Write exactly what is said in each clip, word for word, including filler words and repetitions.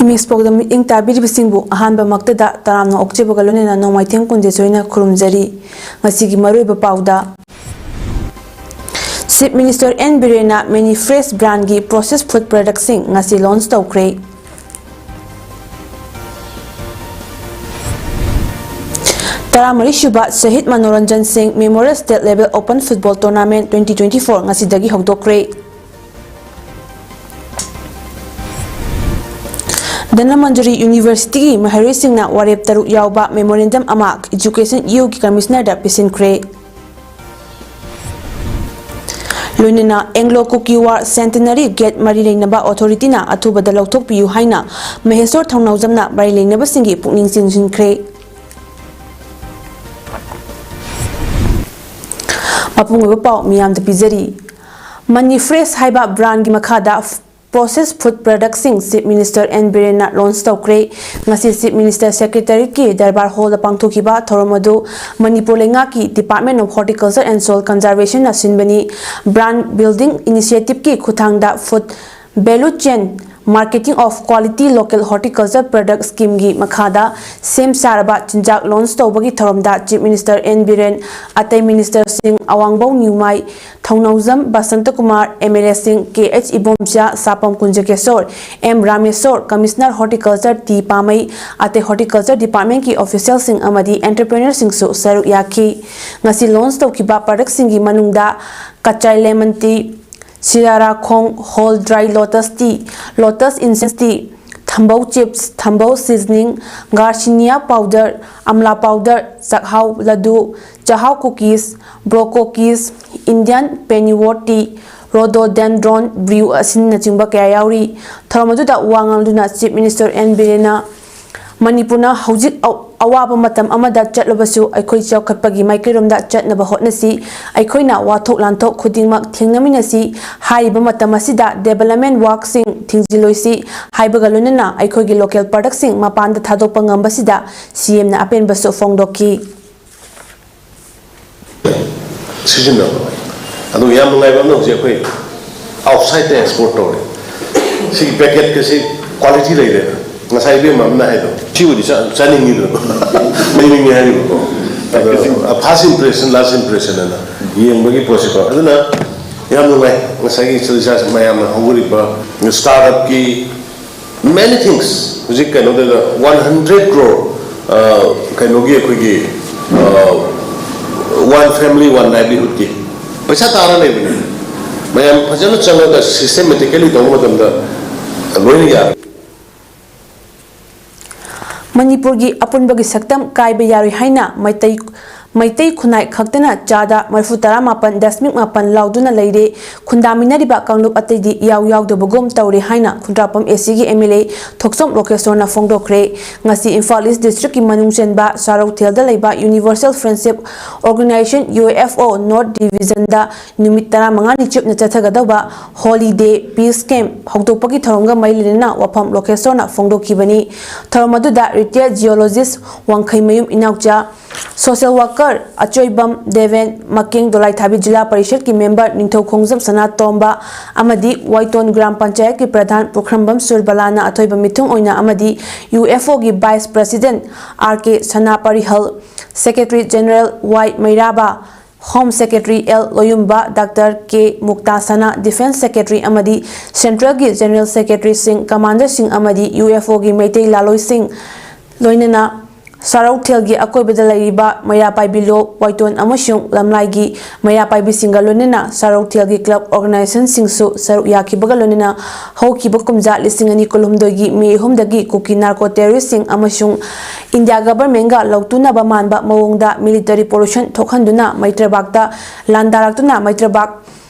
Image ꯄꯥꯎꯗꯝ ꯃꯤꯠꯌꯦꯡ ꯇꯥꯕꯤꯔꯤꯕꯁꯤꯡꯕꯨ ꯑꯍꯥꯟꯕꯃꯛꯇꯗ ꯇꯔꯥꯝꯅ ꯑꯣꯛꯆꯕꯒ ꯂꯣꯏꯅꯅ ꯅꯣꯡꯃꯥꯏꯊꯦꯝ ꯀꯨꯟꯖꯦꯊꯣꯏꯅ ꯈꯨꯔꯨꯝꯖꯔꯤ꯫ ꯉꯁꯤꯒꯤ ꯃꯔꯨꯑꯣꯏꯕ ꯄꯥꯎꯗ, Chief Minister N ꯕꯤꯔꯦꯟꯅ ꯃꯦꯅꯤꯐ꯭ꯔꯦꯁ ꯕ꯭ꯔꯥꯟꯒꯤ ꯄ꯭ꯔꯣꯁꯦꯁ ꯐꯨꯗ ꯄ꯭ꯔꯗꯛꯁꯤꯡ ꯉꯁꯤ ꯂꯣꯟꯆ ꯇꯧꯈ꯭ꯔꯦ꯫ ꯇꯔꯥꯃꯔꯤꯁꯨꯕ ꯁꯍꯤꯗ ꯃꯅꯣꯔꯟꯖꯟ ꯁꯤꯡ memorial state level open football tournament twenty twenty-four ꯉꯁꯤꯗꯒꯤ ꯍꯧꯗꯣꯛꯈ꯭ꯔꯦ꯫ ꯙꯅꯃꯟꯖꯨꯔꯤ ꯌꯨꯅꯤꯚꯔꯁꯤꯇꯤꯒꯤ ꯃꯍꯩꯔꯣꯏꯁꯤꯡꯅ ꯋꯥꯔꯦꯞ ꯇꯔꯨꯛ ꯌꯥꯎꯕ ꯃꯦꯃꯣꯔꯦꯟꯗꯝ ꯑꯃ ꯏꯖꯨꯀꯦꯁꯟ ꯏꯌꯨꯒꯤ ꯀꯃꯤꯁꯅꯔꯗ ꯄꯤꯁꯤꯟꯈ꯭ꯔꯦ꯫ ꯂꯣꯏꯅꯅ Anglo Kuki war centenary get ꯃꯔꯤ ꯂꯩꯅꯕ ꯑꯣꯊꯣꯔꯤꯇꯤꯅ ꯑꯊꯨꯕꯗ ꯂꯧꯊꯣꯛꯄꯤꯌꯨ ꯍꯥꯏꯅ ꯃꯍꯦꯁꯣꯔ ꯊꯧꯅꯥꯎꯖꯝꯅ ꯃꯔꯤ ꯂꯩꯅꯕꯁꯤꯡꯒꯤ ꯄꯨꯛꯅꯤꯡ ꯆꯤꯡꯁꯤꯟꯈ꯭ꯔꯦ꯫ ꯃꯄꯨꯡ ꯑꯣꯏꯕ ꯄꯥꯎ ꯃꯤꯌꯥꯝꯗ ꯄꯤꯖꯔꯤ꯫ ꯃꯅꯤ ꯐ꯭ꯔꯦꯁ ꯍꯥꯏꯕ ꯕ꯭ꯔꯥꯟꯒꯤ ꯃꯈꯥꯗ ꯄ꯭ꯔꯣꯁꯦꯁ ꯐꯨꯗ ꯄ꯭ꯔꯗꯛꯁꯤꯡ ꯆꯤꯐ ꯃꯤꯅꯤꯁꯇꯔ ꯑꯦꯟ ꯕꯤꯔꯦꯟꯅ ꯂꯣꯟꯆ ꯇꯧꯈ꯭ꯔꯦ꯫ ꯉꯁꯤ ꯆꯤꯐ ꯃꯤꯅꯤꯁꯇꯔ ꯁꯦꯀ꯭ꯔꯦꯇꯔꯤꯌꯦꯠꯀꯤ ꯗꯔꯕꯥꯔ ꯍꯣꯜꯗ ꯄꯥꯡꯊꯣꯛꯈꯤꯕ ꯊꯧꯔꯝ ꯑꯗꯨ ꯃꯅꯤꯄꯨꯔ ꯂꯩꯉꯥꯛꯀꯤ department of horticulture and soil ꯀꯟꯖꯥꯔꯕꯦꯁꯟꯅ ꯁꯤꯟꯕꯅꯤ꯫ ꯕ꯭ꯔꯥꯟ ꯕꯤꯜꯗꯤꯡ ꯏꯅꯤꯁꯤꯌꯦꯇꯤꯚꯀꯤ ꯈꯨꯠꯊꯥꯡꯗ food value chain marketing of quality local horticulture product ꯁ꯭ꯀꯤꯝꯒꯤ ꯃꯈꯥꯗ ꯁꯦꯝ ꯁꯥꯔꯕ ꯆꯤꯟꯖꯥꯛ ꯂꯣꯟꯆ ꯇꯧꯕꯒꯤ ꯊꯧꯔꯝꯗ ꯆꯤꯐ ꯃꯤꯅꯤꯁꯇꯔ ꯑꯦꯟ ꯕꯤꯔꯦꯟ, ꯑꯇꯩ ꯃꯤꯅꯤꯁꯇꯔꯁꯤꯡ ꯑꯋꯥꯡꯕꯧ ꯅ꯭ꯌꯨꯃꯥꯏ, ꯊꯧꯅꯧꯖꯝ ꯕꯁꯟꯇꯀꯨꯃꯥꯔ, ꯑꯦꯝ ꯑꯦꯜ ꯑꯦꯁꯤꯡ K H Ibomcha, Sapam Kunjakesor, M Ramesor, commissioner horticulture T Pamei, ꯑꯇꯩ ꯍꯣꯔꯇꯤꯀꯜꯆꯔ ꯗꯤꯄꯥꯔꯠꯃꯦꯟꯠꯀꯤ ꯑꯣꯐꯤꯁꯤꯌꯦꯜꯁꯤꯡ ꯑꯃꯗꯤ ꯑꯦꯟꯇꯔꯄ꯭ꯔꯦꯅꯔꯁꯤꯡꯁꯨ ꯁꯔꯨꯛ ꯌꯥꯈꯤ꯫ ꯉꯁꯤ ꯂꯣꯟꯆ ꯇꯧꯈꯤꯕ ꯄ꯭ꯔꯗꯛꯁꯤꯡꯒꯤ ꯃꯅꯨꯡꯗ ꯀꯆꯥꯏ ꯂꯦꯃꯟ ꯇꯤ, ꯁꯤꯔꯥꯔꯥꯈꯣꯡ, whole dry lotus tea, lotus essence tea, ꯊꯝꯕꯧ ꯆꯤꯞꯁ, ꯊꯝꯕꯧ seasoning, garcinia powder, amla powder, chakhao laddu, chakhao cookies, ꯕ꯭ꯔꯣ cookies, Indian pennywort tea, rhododendron brew ꯑꯁꯤꯅꯆꯤꯡꯕ ꯀꯌꯥ ꯌꯥꯎꯔꯤ꯫ ꯊꯧꯔꯝ ꯑꯗꯨꯗ ꯋꯥ ꯉꯥꯡꯗꯨꯅ ꯆꯤꯐ ꯃꯤꯅꯤꯁꯇꯔ ꯑꯦꯟ ꯕꯤꯔꯦꯟꯅ ꯃꯅꯤꯄꯨꯔꯅ ꯍꯧꯖꯤꯛ ꯑ-, ꯑꯋꯥꯕ ꯃꯇꯝ ꯑꯃꯗ ꯆꯠꯂꯕꯁꯨ ꯑꯩꯈꯣꯏ ꯆꯥꯎꯈꯠꯄꯒꯤ ꯃꯥꯏꯀꯩꯔꯣꯝꯗ ꯆꯠꯅꯕ ꯍꯣꯠꯅꯁꯤ꯫ ꯑꯩꯈꯣꯏꯅ ꯋꯥꯊꯣꯛ ꯂꯥꯟꯊꯣꯛ ꯈꯨꯗꯤꯡꯃꯛ ꯊꯦꯡꯅꯃꯤꯟꯅꯁꯤ꯫ ꯍꯥꯏꯔꯤꯕ ꯃꯇꯝ ꯑꯁꯤꯗ ꯗꯦꯕꯂꯞꯃꯦꯟ ꯋꯥꯔꯛꯁꯤꯡ ꯊꯤꯡꯖꯤꯜꯂꯣꯏꯁꯤ ꯍꯥꯏꯕꯒ ꯂꯣꯏꯅꯅ ꯑꯩꯈꯣꯏꯒꯤ ꯂꯣꯀꯦꯜ ꯄ꯭ꯔꯗꯛꯁꯤꯡ ꯃꯄꯥꯟꯗ ꯊꯥꯗꯣꯛꯄ ꯉꯝꯕꯁꯤꯗ ꯁꯤ ꯑꯦꯝꯅ ꯑꯄꯦꯟꯕꯁꯨ ꯐꯣꯡꯗꯣꯛꯈꯤ꯫ ꯁꯤꯖꯤꯟꯅꯕ꯫ ꯑꯗꯨꯒ ꯌꯥꯝ ꯅꯨꯡꯉꯥꯏꯕ ꯑꯃꯅ ꯍꯧꯖꯤꯛ ꯑꯩꯈꯣꯏ ꯑꯥꯎꯠꯁꯥꯏꯗꯇ ꯑꯦꯛꯁꯄꯣꯔꯠ ꯇꯧꯔꯦ꯫ ꯁꯤꯒꯤ ꯄꯦꯀꯦꯠꯀꯁꯤ ꯀ꯭ꯋꯥꯂꯤꯇꯤ ꯂꯩꯔꯦ꯫ ꯉꯁꯥꯏ ꯏꯕꯦꯝꯃ ꯑꯃꯅ ꯍꯥꯏꯗꯣ, ꯁꯤꯕꯨꯗꯤ ꯆꯥ- ꯆꯥꯅꯤꯡꯉꯤꯗꯅ꯫ ꯂꯩꯅꯤꯡꯉꯤ ꯍꯥꯏꯔꯤꯕꯀꯣ꯫ ꯑꯗꯣ, "A first impression, last impression" ꯍꯥꯏꯅ ꯌꯦꯡꯕꯒꯤ ꯄꯣꯠꯁꯤꯀꯣ꯫ ꯑꯗꯨꯅ ꯌꯥꯝ ꯅꯨꯡꯉꯥꯏ꯫ ꯉꯁꯥꯏꯒꯤ ꯁꯤꯗ ꯃꯌꯥꯝꯅ ꯍꯧꯔꯤꯕ startup ꯀꯤ many things, ꯍꯧꯖꯤꯛ ꯀꯩꯅꯣꯗ one hundred crore, ꯑ, ꯀꯩꯅꯣꯒꯤ ꯑꯩꯈꯣꯏꯒꯤ, ꯑ, one family, one livelihood ꯀꯤ ꯄꯩꯁꯥ ꯇꯥꯔ ꯂꯩꯕꯅꯤ꯫ ꯃꯌꯥꯝ ꯐꯖꯅ ꯆꯪꯉꯒ systematically ꯇꯧꯕ ꯃꯇꯝꯗ ꯂꯣꯏꯅ ꯌꯥꯔꯦ꯫ ꯃꯅꯤꯄꯨꯔꯒꯤ ꯑꯄꯨꯟꯕꯒꯤ ꯁꯛꯇꯝ ꯀꯥꯏꯕ ꯌꯥꯔꯣꯏ ꯍꯥꯏꯅ ꯃꯩꯇꯩ ꯃꯩꯇꯩ ꯈꯨꯟꯅꯥꯏ ꯈꯛꯇꯅ ꯆꯥꯗ ꯃꯔꯤꯐꯨ ꯇꯔꯥ ꯃꯥꯄꯟ ꯗꯁꯃꯤꯛ ꯃꯥꯄꯟ ꯂꯥꯎꯗꯨꯅ ꯂꯩꯔꯦ꯫ ꯈꯨꯟꯗꯥꯃꯤꯟꯅꯔꯤꯕ ꯀꯥꯡꯂꯨꯞ ꯑꯇꯩꯗꯤ ꯏꯌꯥꯎ ꯌꯥꯎꯗꯕꯒꯨꯝ ꯇꯧꯔꯦ ꯍꯥꯏꯅ ꯈꯨꯟꯗ꯭ꯔꯥꯛꯄꯝ ꯑꯦ ꯁꯤꯒꯤ ꯑꯦꯝ ꯑꯦꯜ ꯑꯦ ꯊꯣꯛꯆꯣꯝ ꯂꯣꯀꯦꯁꯣꯔꯅ ꯐꯣꯡꯗꯣꯛꯈ꯭ꯔꯦ꯫ ꯉꯁꯤ ꯏꯝꯐꯥꯜ ꯏꯁ ꯗꯤꯁꯇ꯭ꯔꯤꯛꯀꯤ ꯃꯅꯨꯡ ꯆꯟꯕ ꯁꯥꯔꯧꯊꯦꯜꯗ ꯂꯩꯕ universal friendship organization, U F O, north ꯗꯤꯕꯤꯖꯟꯗ ꯅꯨꯃꯤꯠ ꯇꯔꯥꯃꯉꯥꯅꯤ ꯆꯨꯞꯅ ꯆꯠꯊꯒꯗꯧꯕ ꯍꯣꯂꯤꯗꯦ ꯄꯤꯁ ꯀꯦꯝꯞ ꯍꯧꯗꯣꯛꯄꯒꯤ ꯊꯧꯔꯝꯒ ꯃꯔꯤ ꯂꯩꯅꯅ ꯋꯥꯐꯝ ꯂꯣꯀꯦꯁꯣꯔꯅ ꯐꯣꯡꯗꯣꯛꯈꯤꯕꯅꯤ꯫ ꯊꯧꯔꯝ ꯑꯗꯨꯗ retired geologist Wangkheimayum Inaocha, social worker Achoibam Deben, Makeng Dolaithabi ꯖꯤꯂꯥ ꯄꯔꯤꯁꯠꯀꯤ ꯃꯦꯝꯕꯔ ꯅꯤꯡꯊꯧ ꯈꯣꯡꯖꯝ ꯁꯅꯥꯇꯣꯝꯕ ꯑꯃꯗꯤ ꯋꯥꯏꯇꯣꯟ ꯒ꯭ꯔꯥꯝ ꯄꯟꯆꯥꯌꯠꯀꯤ ꯄ꯭ꯔꯙꯥꯟ ꯄꯨꯈ꯭ꯔꯝꯕꯝ ꯁꯨꯔꯕꯂꯥꯅ ꯑꯊꯣꯏꯕ ꯃꯤꯊꯨꯡ ꯑꯣꯏꯅ ꯑꯃꯗꯤ ꯌꯨ ꯑꯦꯐ ꯑꯣꯒꯤ ꯚꯥꯏꯁ ꯄ꯭ꯔꯁꯤꯗꯦꯟꯠ ꯑꯥꯔ ꯀꯦ ꯁꯅꯥꯄꯔꯤꯍꯜ, ꯁꯦꯀ꯭ꯔꯦꯇꯔꯤ ꯖꯦꯅꯔꯦꯜ ꯋꯥꯏ ꯃꯩꯔꯥꯕ, ꯍꯣꯝ ꯁꯦꯀ꯭ꯔꯦꯇꯔꯤ ꯑꯦꯜ ꯂꯣꯌꯨꯝꯕ, ꯗꯥꯛꯇꯔ ꯀꯦ ꯃꯨꯛꯇꯥꯁꯅꯥ, ꯗꯤꯐꯦꯟꯁ ꯁꯦꯀ꯭ꯔꯦꯇꯔꯤ ꯑꯃꯗꯤ ꯁꯦꯟꯇ꯭ꯔꯦꯜꯒꯤ ꯖꯦꯅꯔꯦꯜ ꯁꯦꯀ꯭ꯔꯦꯇꯔꯤꯁꯤꯡ, ꯀꯃꯥꯟꯗꯔꯁꯤꯡ ꯑꯃꯗꯤ ꯌꯨ ꯑꯦꯐ ꯑꯣꯒꯤ ꯃꯩꯇꯩ ꯂꯥꯂꯣꯏꯁꯤꯡ, ꯂꯣꯏꯅꯅ ꯁꯥꯔꯧꯊꯦꯜꯒꯤ ꯑꯀꯣꯏꯕꯗ ꯂꯩꯔꯤꯕ ꯃꯩꯔꯥ ꯄꯥꯏꯕꯤ ꯂꯣꯛ, ꯋꯥꯏꯇꯣꯟ ꯑꯃꯁꯨꯡ ꯂꯝꯂꯥꯏꯒꯤ ꯃꯩꯔꯥ ꯄꯥꯏꯕꯤꯁꯤꯡꯒ ꯂꯣꯏꯅꯅ ꯁꯥꯔꯧꯊꯦꯜꯒꯤ ꯀ꯭ꯂꯕ ꯑꯣꯔꯒꯅꯥꯏꯖꯦꯁꯟꯁꯤꯡꯁꯨ ꯁꯔꯨꯛ ꯌꯥꯈꯤꯕꯒ ꯂꯣꯏꯅꯅ ꯍꯧꯈꯤꯕ ꯀꯨꯝꯖꯥ ꯂꯤꯁꯤꯡ ꯑꯅꯤ ꯀꯨꯟꯍꯨꯝꯗꯣꯏꯒꯤ ꯃꯦ ꯑꯍꯨꯝꯗꯒꯤ ꯀꯨꯀꯤ ꯅꯥꯔꯀꯣ ꯇꯦꯔꯣꯔꯤꯁꯁꯤꯡ ꯑꯃꯁꯨꯡ ꯏꯟꯗꯤꯌꯥ ꯒꯚꯔꯟꯃꯦꯟꯠꯒ ꯂꯧꯇꯨꯅꯕ ꯃꯥꯟꯕ ꯃꯑꯣꯡꯗ ꯃꯤꯂꯤꯇꯔꯤ ꯄꯣꯂꯨꯁꯟ ꯊꯣꯛꯍꯟꯗꯨꯅ ꯃꯩꯇ꯭ꯔꯕꯥꯛꯇ ꯂꯥꯟꯗꯥꯔꯛꯇꯨꯅ ꯃꯩꯇ꯭ꯔꯕꯥꯛ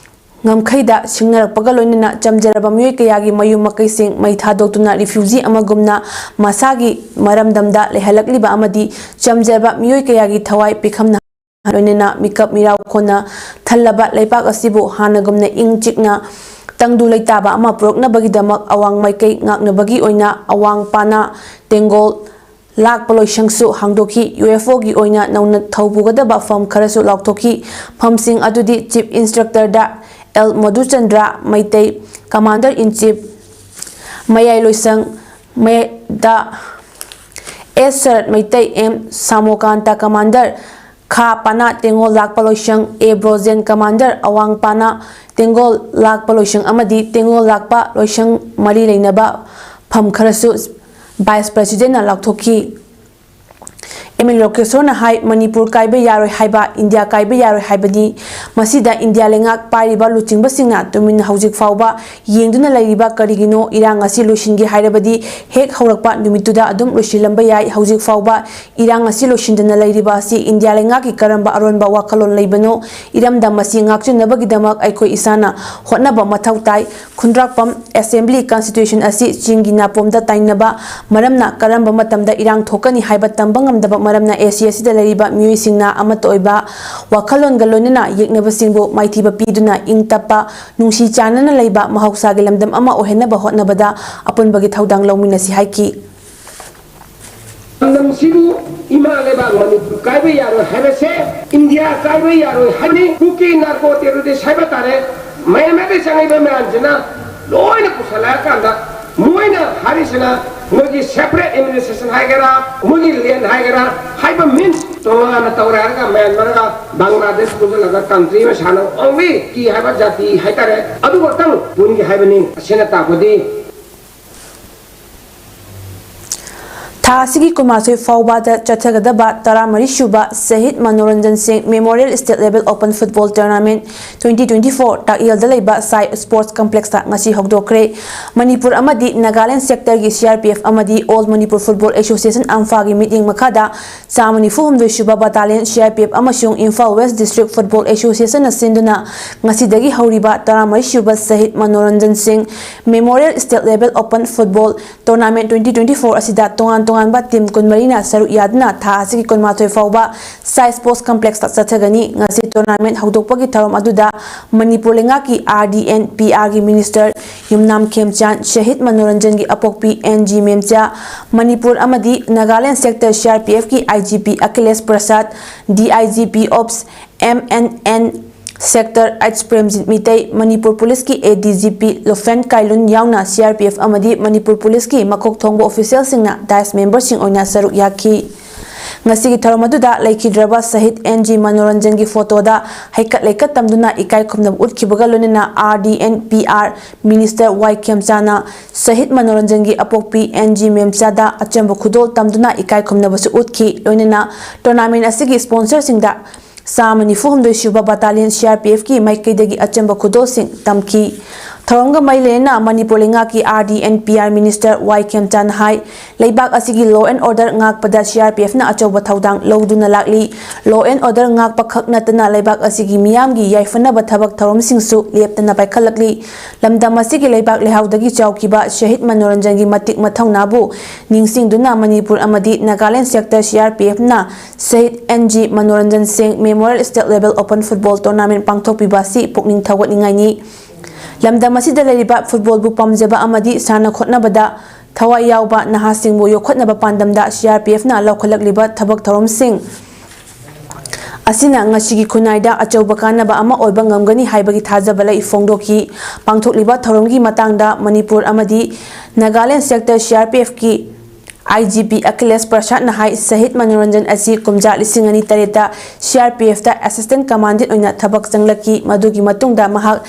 ꯉꯝꯈꯩꯗ ꯁꯤꯡꯅꯔꯛꯄꯒ ꯂꯣꯏꯅꯅ ꯆꯝꯖꯔꯕ ꯃꯤꯑꯣꯏ ꯀꯌꯥꯒꯤ ꯃꯌꯨꯝ ꯃꯀꯩꯁꯤꯡ ꯃꯩ ꯊꯥꯗꯣꯛꯇꯨꯅ ꯔꯤꯐ꯭ꯌꯨꯖꯤ ꯑꯃꯒꯨꯝꯅ ꯃꯁꯥꯒꯤ ꯃꯔꯝꯗꯝꯗ ꯂꯩꯍꯜꯂꯛꯂꯤꯕ ꯑꯃꯗꯤ ꯆꯝꯖꯕ ꯃꯤꯑꯣꯏ ꯀꯌꯥꯒꯤ ꯊꯋꯥꯏ ꯄꯤꯈꯝꯅ ꯂꯣꯏꯅꯅ ꯃꯤꯀꯞ ꯃꯤꯔꯥꯎ ꯈꯣꯟꯅ ꯊꯜꯂꯕ ꯂꯩꯄꯥꯛ ꯑꯁꯤꯕꯨ ꯍꯥꯟꯅꯒꯨꯝꯅ ꯏꯪ ꯆꯤꯛꯅ ꯇꯪꯗꯨ ꯂꯩꯇꯥꯕ ꯑꯃ ꯄꯨꯔꯛꯅꯕꯒꯤꯗꯃꯛ ꯑꯋꯥꯡ ꯃꯥꯏꯀꯩ ꯉꯥꯛꯅꯕꯒꯤ ꯑꯣꯏꯅ ꯑꯋꯥꯡ ꯄꯥꯅꯥ, ꯇꯦꯡꯒꯣꯜ, ꯂꯥꯛꯄ ꯂꯣꯏꯁꯪꯁꯨ ꯍꯥꯡꯗꯣꯛꯈꯤ꯫ ꯌꯨ ꯑꯦꯐ ꯑꯣꯒꯤ ꯑꯣꯏꯅ ꯅꯧꯅ ꯊꯧ ꯄꯨꯒꯗꯕ ꯐꯝ ꯈꯔꯁꯨ ꯂꯥꯎꯊꯣꯛꯈꯤ꯫ ꯐꯝꯁꯤꯡ ꯑꯗꯨꯗꯤ ꯆꯤꯐ ꯏꯟꯁꯇ꯭ꯔꯛꯇꯔꯗ ꯑꯦꯜ ꯃꯙꯨꯆꯟꯗ꯭ꯔ ꯃꯩꯇꯩ, ꯀꯃꯥꯟꯗꯔ ꯏꯟ ꯆꯤꯐ ꯃꯌꯥꯏ ꯂꯣꯏꯁꯪ ꯃꯌꯥꯏꯗ ꯑꯦꯁ ꯁꯔꯠ ꯃꯩꯇꯩ, ꯑꯦꯝ ꯁꯥꯃꯣꯀꯥꯟꯇ ꯀꯃꯥꯟꯗꯔ, ꯈꯥ ꯄꯥꯅꯥ ꯇꯦꯡꯒꯣꯜ ꯂꯥꯛꯄ ꯂꯣꯏꯁꯪ, ꯑꯦ ꯕ꯭ꯔꯣꯖꯦꯟ ꯀꯃꯥꯟꯗꯔ, ꯑꯋꯥꯡ ꯄꯥꯅꯥ ꯇꯦꯡꯒꯣꯜ ꯂꯥꯛꯄ ꯂꯣꯏꯁꯪ ꯑꯃꯗꯤ ꯇꯦꯡꯒꯣꯜ ꯂꯥꯛꯄ ꯂꯣꯏꯁꯪ ꯃꯔꯤ ꯂꯩꯅꯕ ꯐꯝ ꯈꯔꯁꯨ ꯚꯥꯏꯁ ꯄ꯭ꯔꯦꯁꯤꯗꯦꯟꯠꯅ ꯂꯥꯎꯊꯣꯛꯈꯤ꯫ ꯑꯦꯝ ꯑꯦꯜ ꯂꯣꯀꯦꯁꯣꯔꯅ ꯍꯥꯏ, ꯃꯅꯤꯄꯨꯔ ꯀꯥꯏꯕ ꯌꯥꯔꯣꯏ ꯍꯥꯏꯕ, ꯏꯟꯗꯤꯌꯥ ꯀꯥꯏꯕ ꯌꯥꯔꯣꯏ ꯍꯥꯏꯕꯅꯤ꯫ ꯃꯁꯤꯗ ꯏꯟꯗꯤꯌꯥ ꯂꯩꯉꯥꯛ ꯄꯥꯏꯔꯤꯕ ꯂꯨꯆꯤꯡꯕꯁꯤꯡꯅ ꯇꯨꯃꯤꯟꯅ ꯍꯧꯖꯤꯛ ꯐꯥꯎꯕ ꯌꯦꯡꯗꯨꯅ ꯂꯩꯔꯤꯕ ꯀꯔꯤꯒꯤꯅꯣ? ꯏꯔꯥꯡ ꯑꯁꯤ ꯂꯣꯏꯁꯤꯟꯒꯦ ꯍꯥꯏꯔꯕꯗꯤ ꯍꯦꯛ ꯍꯧꯔꯛꯄ ꯅꯨꯃꯤꯠꯇꯨꯗ ꯑꯗꯨꯝ ꯂꯣꯏꯁꯤꯜꯂꯝꯕ ꯌꯥꯏ꯫ ꯍꯧꯖꯤꯛ ꯐꯥꯎꯕ ꯏꯔꯥꯡ ꯑꯁꯤ ꯂꯣꯏꯁꯤꯟꯗꯅ ꯂꯩꯔꯤꯕ ꯑꯁꯤ ꯏꯟꯗꯤꯌꯥ ꯂꯩꯉꯥꯛꯀꯤ ꯀꯔꯝꯕ ꯑꯔꯣꯟꯕ ꯋꯥꯈꯜꯂꯣꯟ ꯂꯩꯕꯅꯣ? ꯏꯔꯝꯗꯝ ꯑꯁꯤ ꯉꯥꯛꯆꯅꯕꯒꯤꯗꯃꯛ ꯑꯩꯈꯣꯏ ꯏꯁꯥꯅ ꯍꯣꯠꯅꯕ ꯃꯊꯧ ꯇꯥꯏ꯫ ꯈꯨꯟꯗ꯭ꯔꯥꯛꯄꯝ ꯑꯦꯁꯦꯝꯕ꯭ꯂꯤ ꯀꯟꯁꯇꯤꯇ꯭ꯌꯨꯁꯟ ꯑꯁꯤ ꯆꯤꯡꯒꯤ ꯅꯥꯄꯣꯝꯗ ꯇꯥꯏꯅꯕ ꯃꯔꯝꯅ ꯀꯔꯝꯕ ꯃꯇꯝꯗ ꯏꯔꯥꯡ ꯊꯣꯛꯀꯅꯤ ꯍꯥꯏꯕ ꯇꯝꯕ ꯉꯝꯗꯕ ꯃꯔꯝꯅ ꯑꯦ ꯁꯤ ꯑꯁꯤꯗ ꯂꯩꯔꯤꯕ ꯃꯤꯑꯣꯏꯁꯤꯡꯅ ꯑꯃꯠꯇ ꯑꯣꯏꯕ ꯋꯥꯈꯜꯂꯣꯟꯒ ꯂꯣꯏꯅꯅ ꯌꯦꯛꯅꯕꯁꯤꯡꯕꯨ ꯃꯥꯏꯊꯤꯕ ꯄꯤꯗꯨꯅ ꯏꯪ ꯇꯞꯄ, ꯅꯨꯡꯁꯤ ꯆꯥꯟꯅꯅ ꯂꯩꯕ ꯃꯍꯧꯁꯥꯒꯤ ꯂꯝꯗꯝ ꯑꯃ ꯑꯣꯏꯍꯟꯅꯕ ꯍꯣꯠꯅꯕꯗ ꯑꯄꯨꯟꯕꯒꯤ ꯊꯧꯗꯥꯡ ꯂꯧꯃꯤꯟꯅꯁꯤ ꯍꯥꯏꯈꯤ꯫ ꯂꯝꯗꯝꯁꯤꯕꯨ ꯏꯃꯥ ꯂꯩꯕꯥꯛ ꯃꯅꯤꯄꯨꯔ ꯀꯥꯏꯕ ꯌꯥꯔꯣꯏ ꯍꯥꯏꯕꯁꯦ ꯏꯟꯗꯤꯌꯥ ꯀꯥꯏꯕ ꯌꯥꯔꯣꯏ ꯍꯥꯏꯕꯅꯤ꯫ ꯀꯨꯀꯤ ꯅꯥꯔꯀꯣ ꯇꯦꯔꯣꯔꯤꯁ ꯍꯥꯏꯕ ꯇꯥꯔꯦ, ꯃꯌꯥꯟꯃꯥꯔꯗꯒꯤ ꯆꯪꯉꯛꯏꯕ ꯃꯌꯥꯝꯁꯤꯅ ꯂꯣꯏꯅ ꯄꯨꯁꯜꯂꯛꯑꯀꯥꯟꯗ ꯃꯣꯏꯅ ꯍꯥꯏꯔꯤꯁꯤꯅ ꯃꯣꯏꯒꯤ ꯁꯦꯄꯔꯦꯠ ꯑꯦꯗꯃꯤꯅꯤꯁꯇ꯭ꯔꯦꯁꯟ ꯍꯥꯏꯒꯦꯔꯥ, ꯃꯣꯏꯒꯤ ꯂꯦꯟ ꯍꯥꯏꯒꯦꯔꯥ, ꯍꯥꯏꯕ ꯃꯤꯟꯁ ꯇꯣꯉꯥꯟꯅ ꯇꯧꯔꯦ ꯍꯥꯏꯔꯒ ꯃꯌꯥꯟꯃꯥꯔꯒ ꯕꯪꯒ꯭ꯂꯥꯗꯦꯁ ꯄꯨꯁꯜꯂꯒ ꯀꯟꯇ꯭ꯔꯤ ꯑꯃ ꯁꯥꯟꯅ ꯑꯣꯡꯂꯤ ꯀꯤ ꯍꯥꯏꯕ ꯖꯥꯇꯤ ꯍꯥꯏꯇꯥꯔꯦ, ꯑꯗꯨ ꯈꯛꯇꯪ ꯄꯨꯟꯒꯦ ꯍꯥꯏꯕꯅꯤ꯫ ꯑꯁꯤꯅ ꯇꯥꯛꯄꯗꯤ ꯊꯥ ꯑꯁꯤꯒꯤ ꯀꯨꯟꯃꯥꯊꯣꯏ ꯐꯥꯎꯕꯗ ꯆꯠꯊꯒꯗꯕ ꯇꯔꯥꯃꯔꯤ ꯁꯨꯕ Shahid Manoranjan Singh memorial state level open football tournament twenty twenty four ꯇꯥꯛꯌꯦꯜꯗ ꯂꯩꯕ ꯁꯥꯏ ꯁ꯭ꯄꯣꯔꯠꯁ ꯀꯝꯄ꯭ꯂꯦꯛꯁꯇ ꯉꯁꯤ ꯍꯧꯗꯣꯛꯈ꯭ꯔꯦ꯫ ꯃꯅꯤꯄꯨꯔ ꯑꯃꯗꯤ ꯅꯥꯒꯥꯂꯦꯟꯗ ꯁꯦꯛꯇꯔꯒꯤ ꯁꯤ ꯑꯥꯔ ꯄꯤ ꯑꯦꯐ ꯑꯃꯗꯤ ꯑꯣꯜ ꯃꯅꯤꯄꯨꯔ ꯐꯨꯠꯕꯣꯜ ꯑꯦꯁꯣꯁꯤꯌꯦꯁꯟ, ꯑꯝꯐꯥꯒꯤ ꯃꯤꯠꯌꯦꯡ ꯃꯈꯥꯗ ꯆꯥꯝꯃ ꯅꯤꯐꯨ ꯍꯨꯝꯗꯣꯏ ꯁꯨꯕ ꯕꯇꯥꯂꯤꯌꯟ ꯁꯤ ꯑꯥꯔ ꯄꯤ ꯑꯦꯐ ꯑꯃꯁꯨꯡ ꯏꯝꯐꯥꯜ ꯋꯦꯁ ꯗꯤꯁꯇ꯭ꯔꯤꯛ ꯐꯨꯠꯕꯣꯜ ꯑꯦꯁꯣꯁꯤꯌꯦꯁꯟꯅ ꯁꯤꯟꯗꯨꯅ ꯉꯁꯤꯗꯒꯤ ꯍꯧꯔꯤꯕ ꯇꯔꯥꯃꯔꯤ ꯁꯨꯕ Shahid Manoranjan Singh memorial state level open football tournament twenty twenty four ꯑꯁꯤꯗ ꯇꯣꯉꯥꯟ ꯇꯣꯉꯥꯟꯕ ꯇꯤꯝ ꯀꯨꯟꯃꯔꯤꯅ ꯁꯔꯨꯛ ꯌꯥꯗꯨꯅ ꯊꯥ ꯑꯁꯤꯒꯤ ꯀꯨꯟꯃꯥꯊꯣꯏ ꯐꯥꯎꯕ ꯁꯥꯏ ꯁ꯭ꯄꯣꯔꯠꯁ ꯀꯝꯄ꯭ꯂꯦꯛꯁꯇ ꯆꯠꯊꯒꯅꯤ꯫ ꯉꯁꯤ ꯇꯣꯔꯅꯥꯃꯦꯟꯠ ꯍꯧꯗꯣꯛꯄꯒꯤ ꯊꯧꯔꯝ ꯑꯗꯨꯗ ꯃꯅꯤꯄꯨꯔ ꯂꯩꯉꯥꯛꯀꯤ ꯑꯥꯔ ꯗꯤ ꯑꯦꯟ ꯄꯤ ꯑꯥꯔꯒꯤ ꯃꯤꯅꯤꯁꯇꯔ ꯌꯨꯝꯅꯥꯝ ꯈꯦꯝꯆꯥꯟ, ꯁꯍꯤꯗ ꯃꯅꯣꯔꯟꯖꯟꯒꯤ ꯑꯄꯣꯛꯄꯤ ꯑꯦꯟ ꯖꯤ ꯃꯦꯝꯆꯥ, ꯃꯅꯤꯄꯨꯔ ꯑꯃꯗꯤ Nagaland sector C R P ꯑꯦꯐꯀꯤ I G P Akhilesh Prasad, D I G P ops M N N Sector H Premjit Mitei, Manipur Police ꯀꯤ A D G P Lofen Kailun ꯌꯥꯎꯅ C R P F ꯑꯃꯗꯤ Manipur Police ꯀꯤ ꯃꯀꯣꯛ ꯊꯣꯡꯕ official ꯁꯤꯡꯅ dice member ꯁꯤꯡ ꯑꯣꯏꯅ ꯁꯔꯨꯛ ꯌꯥꯈꯤ꯫ ꯉꯁꯤꯒꯤ ꯊꯧꯔꯝ ꯑꯗꯨꯗ ꯂꯩꯈꯤꯗ꯭ꯔꯕ ꯁꯍꯤꯗ N G ꯃꯅꯣꯔꯟꯖꯟꯒꯤ photo ꯗ ꯍꯩꯀꯠ ꯂꯩꯀꯠ ꯇꯝꯗꯨꯅ ꯏꯀꯥꯏ ꯈꯨꯝꯅꯕ ꯎꯠꯈꯤꯕꯒ ꯂꯣꯏꯅꯅ R D N P R Minister Y ꯈꯦꯝꯆꯥꯅ ꯁꯍꯤꯗ ꯃꯅꯣꯔꯟꯖꯟꯒꯤ ꯑꯄꯣꯛꯄꯤ N G ꯃꯦꯝꯆꯥꯗ ꯑꯆꯝꯕ ꯈꯨꯗꯣꯜ ꯇꯝꯗꯨꯅ ꯏꯀꯥꯏ ꯈꯨꯝꯅꯕꯁꯨ ꯎꯠꯈꯤ꯫ ꯂꯣꯏꯅꯅ tournament ꯑꯁꯤꯒꯤ sponsor ꯁꯤꯡꯗ ꯆꯥꯝꯃ ꯅꯤꯐꯨ ꯍꯨꯝꯗꯣꯏ ꯁꯨꯕ Battalion C R P F ꯀꯤ ꯃꯥꯏꯀꯩꯗꯒꯤ ꯑꯆꯝꯕ ꯈꯨꯗꯣꯜꯁꯤꯡ ꯇꯝꯈꯤ꯫ ꯊꯧꯔꯝꯒ ꯃꯔꯤ ꯂꯩꯅꯅ ꯃꯅꯤꯄꯨꯔ ꯂꯩꯉꯥꯛꯀꯤ R D N P R Minister Y ꯈꯦꯝꯆꯥꯅ ꯍꯥꯏ, ꯂꯩꯕꯥꯛ ꯑꯁꯤꯒꯤ law and order ꯉꯥꯛꯄꯗ C R P F ꯅ ꯑꯆꯧꯕ ꯊꯧꯗꯥꯡ ꯂꯧꯗꯨꯅ ꯂꯥꯛꯂꯤ꯫ Law and order ꯉꯥꯛꯄ ꯈꯛ ꯅꯠꯇꯅ ꯂꯩꯕꯥꯛ ꯑꯁꯤꯒꯤ ꯃꯤꯌꯥꯝꯒꯤ ꯌꯥꯏꯐꯅꯕ ꯊꯕꯛ ꯊꯧꯔꯝꯁꯤꯡꯁꯨ ꯂꯦꯞꯇꯅ ꯄꯥꯏꯈꯠꯂꯛꯂꯤ꯫ ꯂꯝꯗꯝ ꯑꯁꯤꯒꯤ ꯂꯩꯕꯥꯛ ꯂꯩꯍꯥꯎꯗꯒꯤ ꯆꯥꯎꯈꯤꯕ ꯁꯍꯤꯗ ꯃꯅꯣꯔꯟꯖꯟꯒꯤ ꯃꯇꯤꯛ ꯃꯊꯧꯅꯥꯕꯨ ꯅꯤꯡꯁꯤꯡꯗꯨꯅ ꯃꯅꯤꯄꯨꯔ ꯑꯃꯗꯤ Nagaland sector C R P F ꯅ ꯁꯍꯤꯗ N G ꯃꯅꯣꯔꯟꯖꯟ ꯁꯤꯡ Memorial State Level Open Football Tournament ꯄꯥꯡꯊꯣꯛꯄꯤꯕ ꯑꯁꯤ ꯄꯨꯛꯅꯤꯡ ꯊꯧꯒꯠꯅꯤꯡꯉꯥꯏꯅꯤ꯫ ꯂꯝꯗꯝ ꯑꯁꯤꯗ ꯂꯩꯔꯤꯕ football ꯕꯨ ꯄꯥꯝꯖꯕ ꯑꯃꯗꯤ ꯁꯥꯟꯅ ꯈꯣꯠꯅꯕꯗ ꯊꯋꯥꯏ ꯌꯥꯎꯕ ꯅꯍꯥꯁꯤꯡꯕꯨ ꯌꯣꯛꯈꯠꯅꯕ ꯄꯥꯟꯗꯝꯗ C R P F ꯅ ꯂꯧꯈꯠꯂꯛꯂꯤꯕ ꯊꯕꯛ ꯊꯧꯔꯝꯁꯤꯡ ꯑꯁꯤꯅ ꯉꯁꯤꯒꯤ ꯈꯨꯟꯅꯥꯏꯗ ꯑꯆꯧꯕ ꯀꯥꯟꯅꯕ ꯑꯃ ꯑꯣꯏꯕ ꯉꯝꯒꯅꯤ ꯍꯥꯏꯕꯒꯤ ꯊꯥꯖꯕ ꯂꯩ ꯐꯣꯡꯗꯣꯛꯈꯤ꯫ ꯄꯥꯡꯊꯣꯛꯂꯤꯕ ꯊꯧꯔꯝꯒꯤ ꯃꯇꯥꯡꯗ ꯃꯅꯤꯄꯨꯔ ꯑꯃꯗꯤ Nagaland sector C R P F ꯀꯤ I G P ꯑꯈꯤꯂꯦꯁ ꯄ꯭ꯔꯁꯥꯗꯅ ꯍꯥꯏ, ꯁꯍꯤꯗ ꯃꯅꯣꯔꯟꯖꯟ ꯑꯁꯤ ꯀꯨꯝꯖꯥ ꯂꯤꯁꯤꯡ ꯑꯅꯤ ꯇꯔꯦꯠꯇ C R P F ꯇ Assistant Commandant ꯑꯣꯏꯅ ꯊꯕꯛ ꯆꯪꯂꯛꯈꯤ꯫ ꯃꯗꯨꯒꯤ ꯃꯇꯨꯡꯗ ꯃꯍꯥꯛ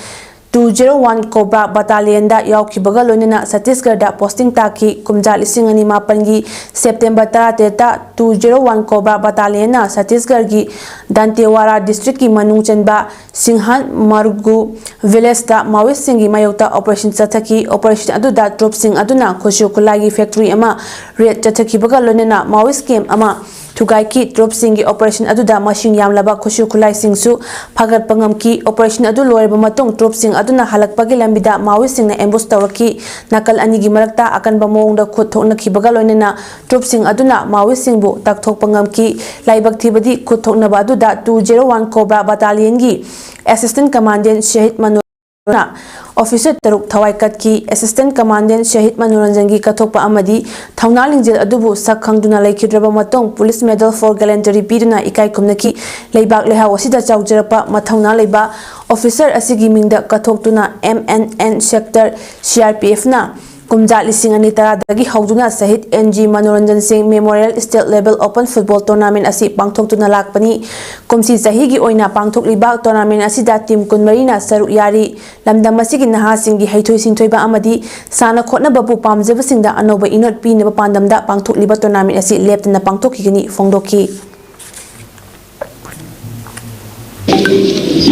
two zero one Cobra Battalion ꯗ ꯌꯥꯎꯈꯤꯕꯒ ꯂꯣꯏꯅꯅ ꯆꯇꯤꯁꯒꯔꯗ posting ꯇꯥꯈꯤ꯫ ꯀꯨꯝꯖꯥ ꯂꯤꯁꯤꯡ ꯑꯅꯤ ꯃꯥꯄꯟꯒꯤ September ꯇꯔꯥꯇꯔꯦꯠꯇ two zero one Cobra Battalion ꯅ ꯆꯇꯤꯁꯒꯔꯒꯤ ꯗꯟꯇꯦꯋꯥꯔꯥ district ꯀꯤ ꯃꯅꯨꯡ ꯆꯟꯕ ꯁꯤꯡꯍꯥꯟ ꯃꯔꯒꯨ village ꯇ Maoist ꯁꯤꯡꯒꯤ ꯃꯥꯌꯣꯛꯇ operation ꯆꯠꯊꯈꯤ꯫ Operation ꯑꯗꯨꯗ troops ꯁꯤꯡ ꯑꯗꯨꯅ ꯈꯨꯠꯁꯨ ꯈꯨꯠꯂꯥꯏꯒꯤ factory ꯑꯃ raid ꯆꯠꯊꯈꯤꯕꯒ ꯂꯣꯏꯅꯅ Maoist camp ꯑꯃ ꯊꯨꯒꯥꯏꯈꯤ꯫ Troops ꯁꯤꯡꯒꯤ operation ꯑꯗꯨꯗ ꯃꯁꯤꯡ ꯌꯥꯝꯂꯕ ꯈꯨꯠꯁꯨ ꯈꯨꯠꯂꯥꯏꯁꯤꯡꯁꯨ ꯐꯥꯒꯠꯄ ꯉꯝꯈꯤ꯫ Operation ꯑꯗꯨ ꯂꯣꯏꯔꯕ ꯃꯇꯨꯡ troops ꯁꯤꯡ ꯑꯗꯨꯅ ꯍꯜꯂꯛꯄꯒꯤ ꯂꯝꯕꯤꯗ Maoist ꯁꯤꯡꯅ ambush ꯇꯧꯔꯛꯈꯤ꯫ ꯅꯥꯀꯜ ꯑꯅꯤꯒꯤ ꯃꯔꯛꯇ ꯑꯀꯟꯕ ꯃꯑꯣꯡꯗ ꯈꯨꯠ ꯊꯣꯛꯅꯈꯤꯕꯒ ꯂꯣꯏꯅꯅ troops ꯁꯤꯡ ꯑꯗꯨꯅ Maoist ꯁꯤꯡꯕꯨ ꯇꯛꯊꯣꯛꯄ ꯉꯝꯈꯤ꯫ ꯂꯥꯏꯕꯛ ꯊꯤꯕꯗꯤ ꯈꯨꯠ ꯊꯣꯛꯅꯕ ꯑꯗꯨꯗ two zero one Cobra Battalion ꯒꯤ Assistant Commandant ꯁꯍꯤꯗ ꯃꯅꯣ ꯑꯣꯐꯤꯁꯔ ꯇꯔꯨꯛ ꯊꯋꯥꯏ ꯀꯠꯈꯤ꯫ ꯑꯦꯁꯤꯁꯇꯦꯟ ꯀꯃꯥꯟꯗꯦꯟ ꯁꯍꯤꯗ ꯃꯅꯣꯔꯟꯖꯟꯒꯤ ꯀꯠꯊꯣꯛꯄ ꯑꯃꯗꯤ ꯊꯧꯅꯥ ꯂꯤꯡꯖꯦꯜ ꯑꯗꯨꯕꯨ ꯁꯛ ꯈꯪꯗꯨꯅ ꯂꯩꯈꯤꯗ꯭ꯔꯕ ꯃꯇꯨꯡ Police Medal for Gallantry ꯄꯤꯗꯨꯅ ꯏꯀꯥꯏ ꯈꯨꯝꯅꯈꯤ꯫ ꯂꯩꯕꯥꯛ ꯂꯩꯍꯥꯎ ꯑꯁꯤꯗ ꯆꯥꯎꯖꯔꯛꯄ ꯃꯊꯧꯅꯥ ꯂꯩꯕ ꯑꯣꯐꯤꯁꯔ ꯑꯁꯤꯒꯤ ꯃꯤꯡꯗ ꯀꯠꯊꯣꯛꯇꯨꯅ M N N Sector C R P F ꯅ ꯀꯨꯝꯖꯥ ꯂꯤꯁꯤꯡ ꯑꯅꯤ ꯇꯔꯥꯗꯒꯤ ꯍꯧꯗꯨꯅ ꯁꯍꯤꯗ N G ꯃꯅꯣꯔꯟꯖꯟ ꯁꯤꯡ Memorial State Level Open Football Tournament ꯑꯁꯤ ꯄꯥꯡꯊꯣꯛꯇꯨꯅ ꯂꯥꯛꯄꯅꯤ꯫ ꯀꯨꯝꯁꯤ ꯆꯍꯤꯒꯤ ꯑꯣꯏꯅ ꯄꯥꯡꯊꯣꯛꯂꯤꯕ tournament ꯑꯁꯤꯗ team ꯀꯨꯟꯃꯔꯤꯅ ꯁꯔꯨꯛ ꯌꯥꯔꯤ꯫ ꯂꯝꯗꯝ ꯑꯁꯤꯒꯤ ꯅꯍꯥꯁꯤꯡꯒꯤ ꯍꯩꯊꯣꯏ ꯁꯤꯡꯊꯣꯏꯕ ꯑꯃꯗꯤ ꯁꯥꯟꯅ ꯈꯣꯠꯅꯕꯕꯨ ꯄꯥꯝꯖꯕꯁꯤꯡꯗ ꯑꯅꯧꯕ ꯏꯅꯣꯠ ꯄꯤꯅꯕ ꯄꯥꯟꯗꯝꯗ ꯄꯥꯡꯊꯣꯛꯂꯤꯕ tournament ꯑꯁꯤ ꯂꯦꯞꯇꯅ ꯄꯥꯡꯊꯣꯛꯈꯤꯒꯅꯤ ꯐꯣꯡꯗꯣꯛꯈꯤ꯫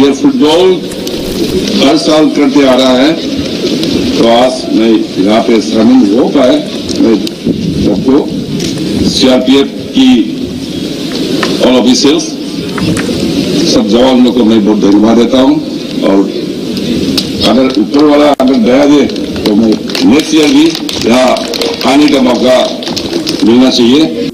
ये फुटबॉल हर साल करते आ रहा है, तो आज मैं यहाँ पे शामिल हो पाए। मैं सबको, सीआरपीएफ की all officials, सब जवान लोग को मैं बहुत धन्यवाद देता हूँ। और अगर ऊपर वाला अगर दया दे तो मैं नेक्स्ट ईयर भी यहाँ आने का मौका मिलना चाहिए।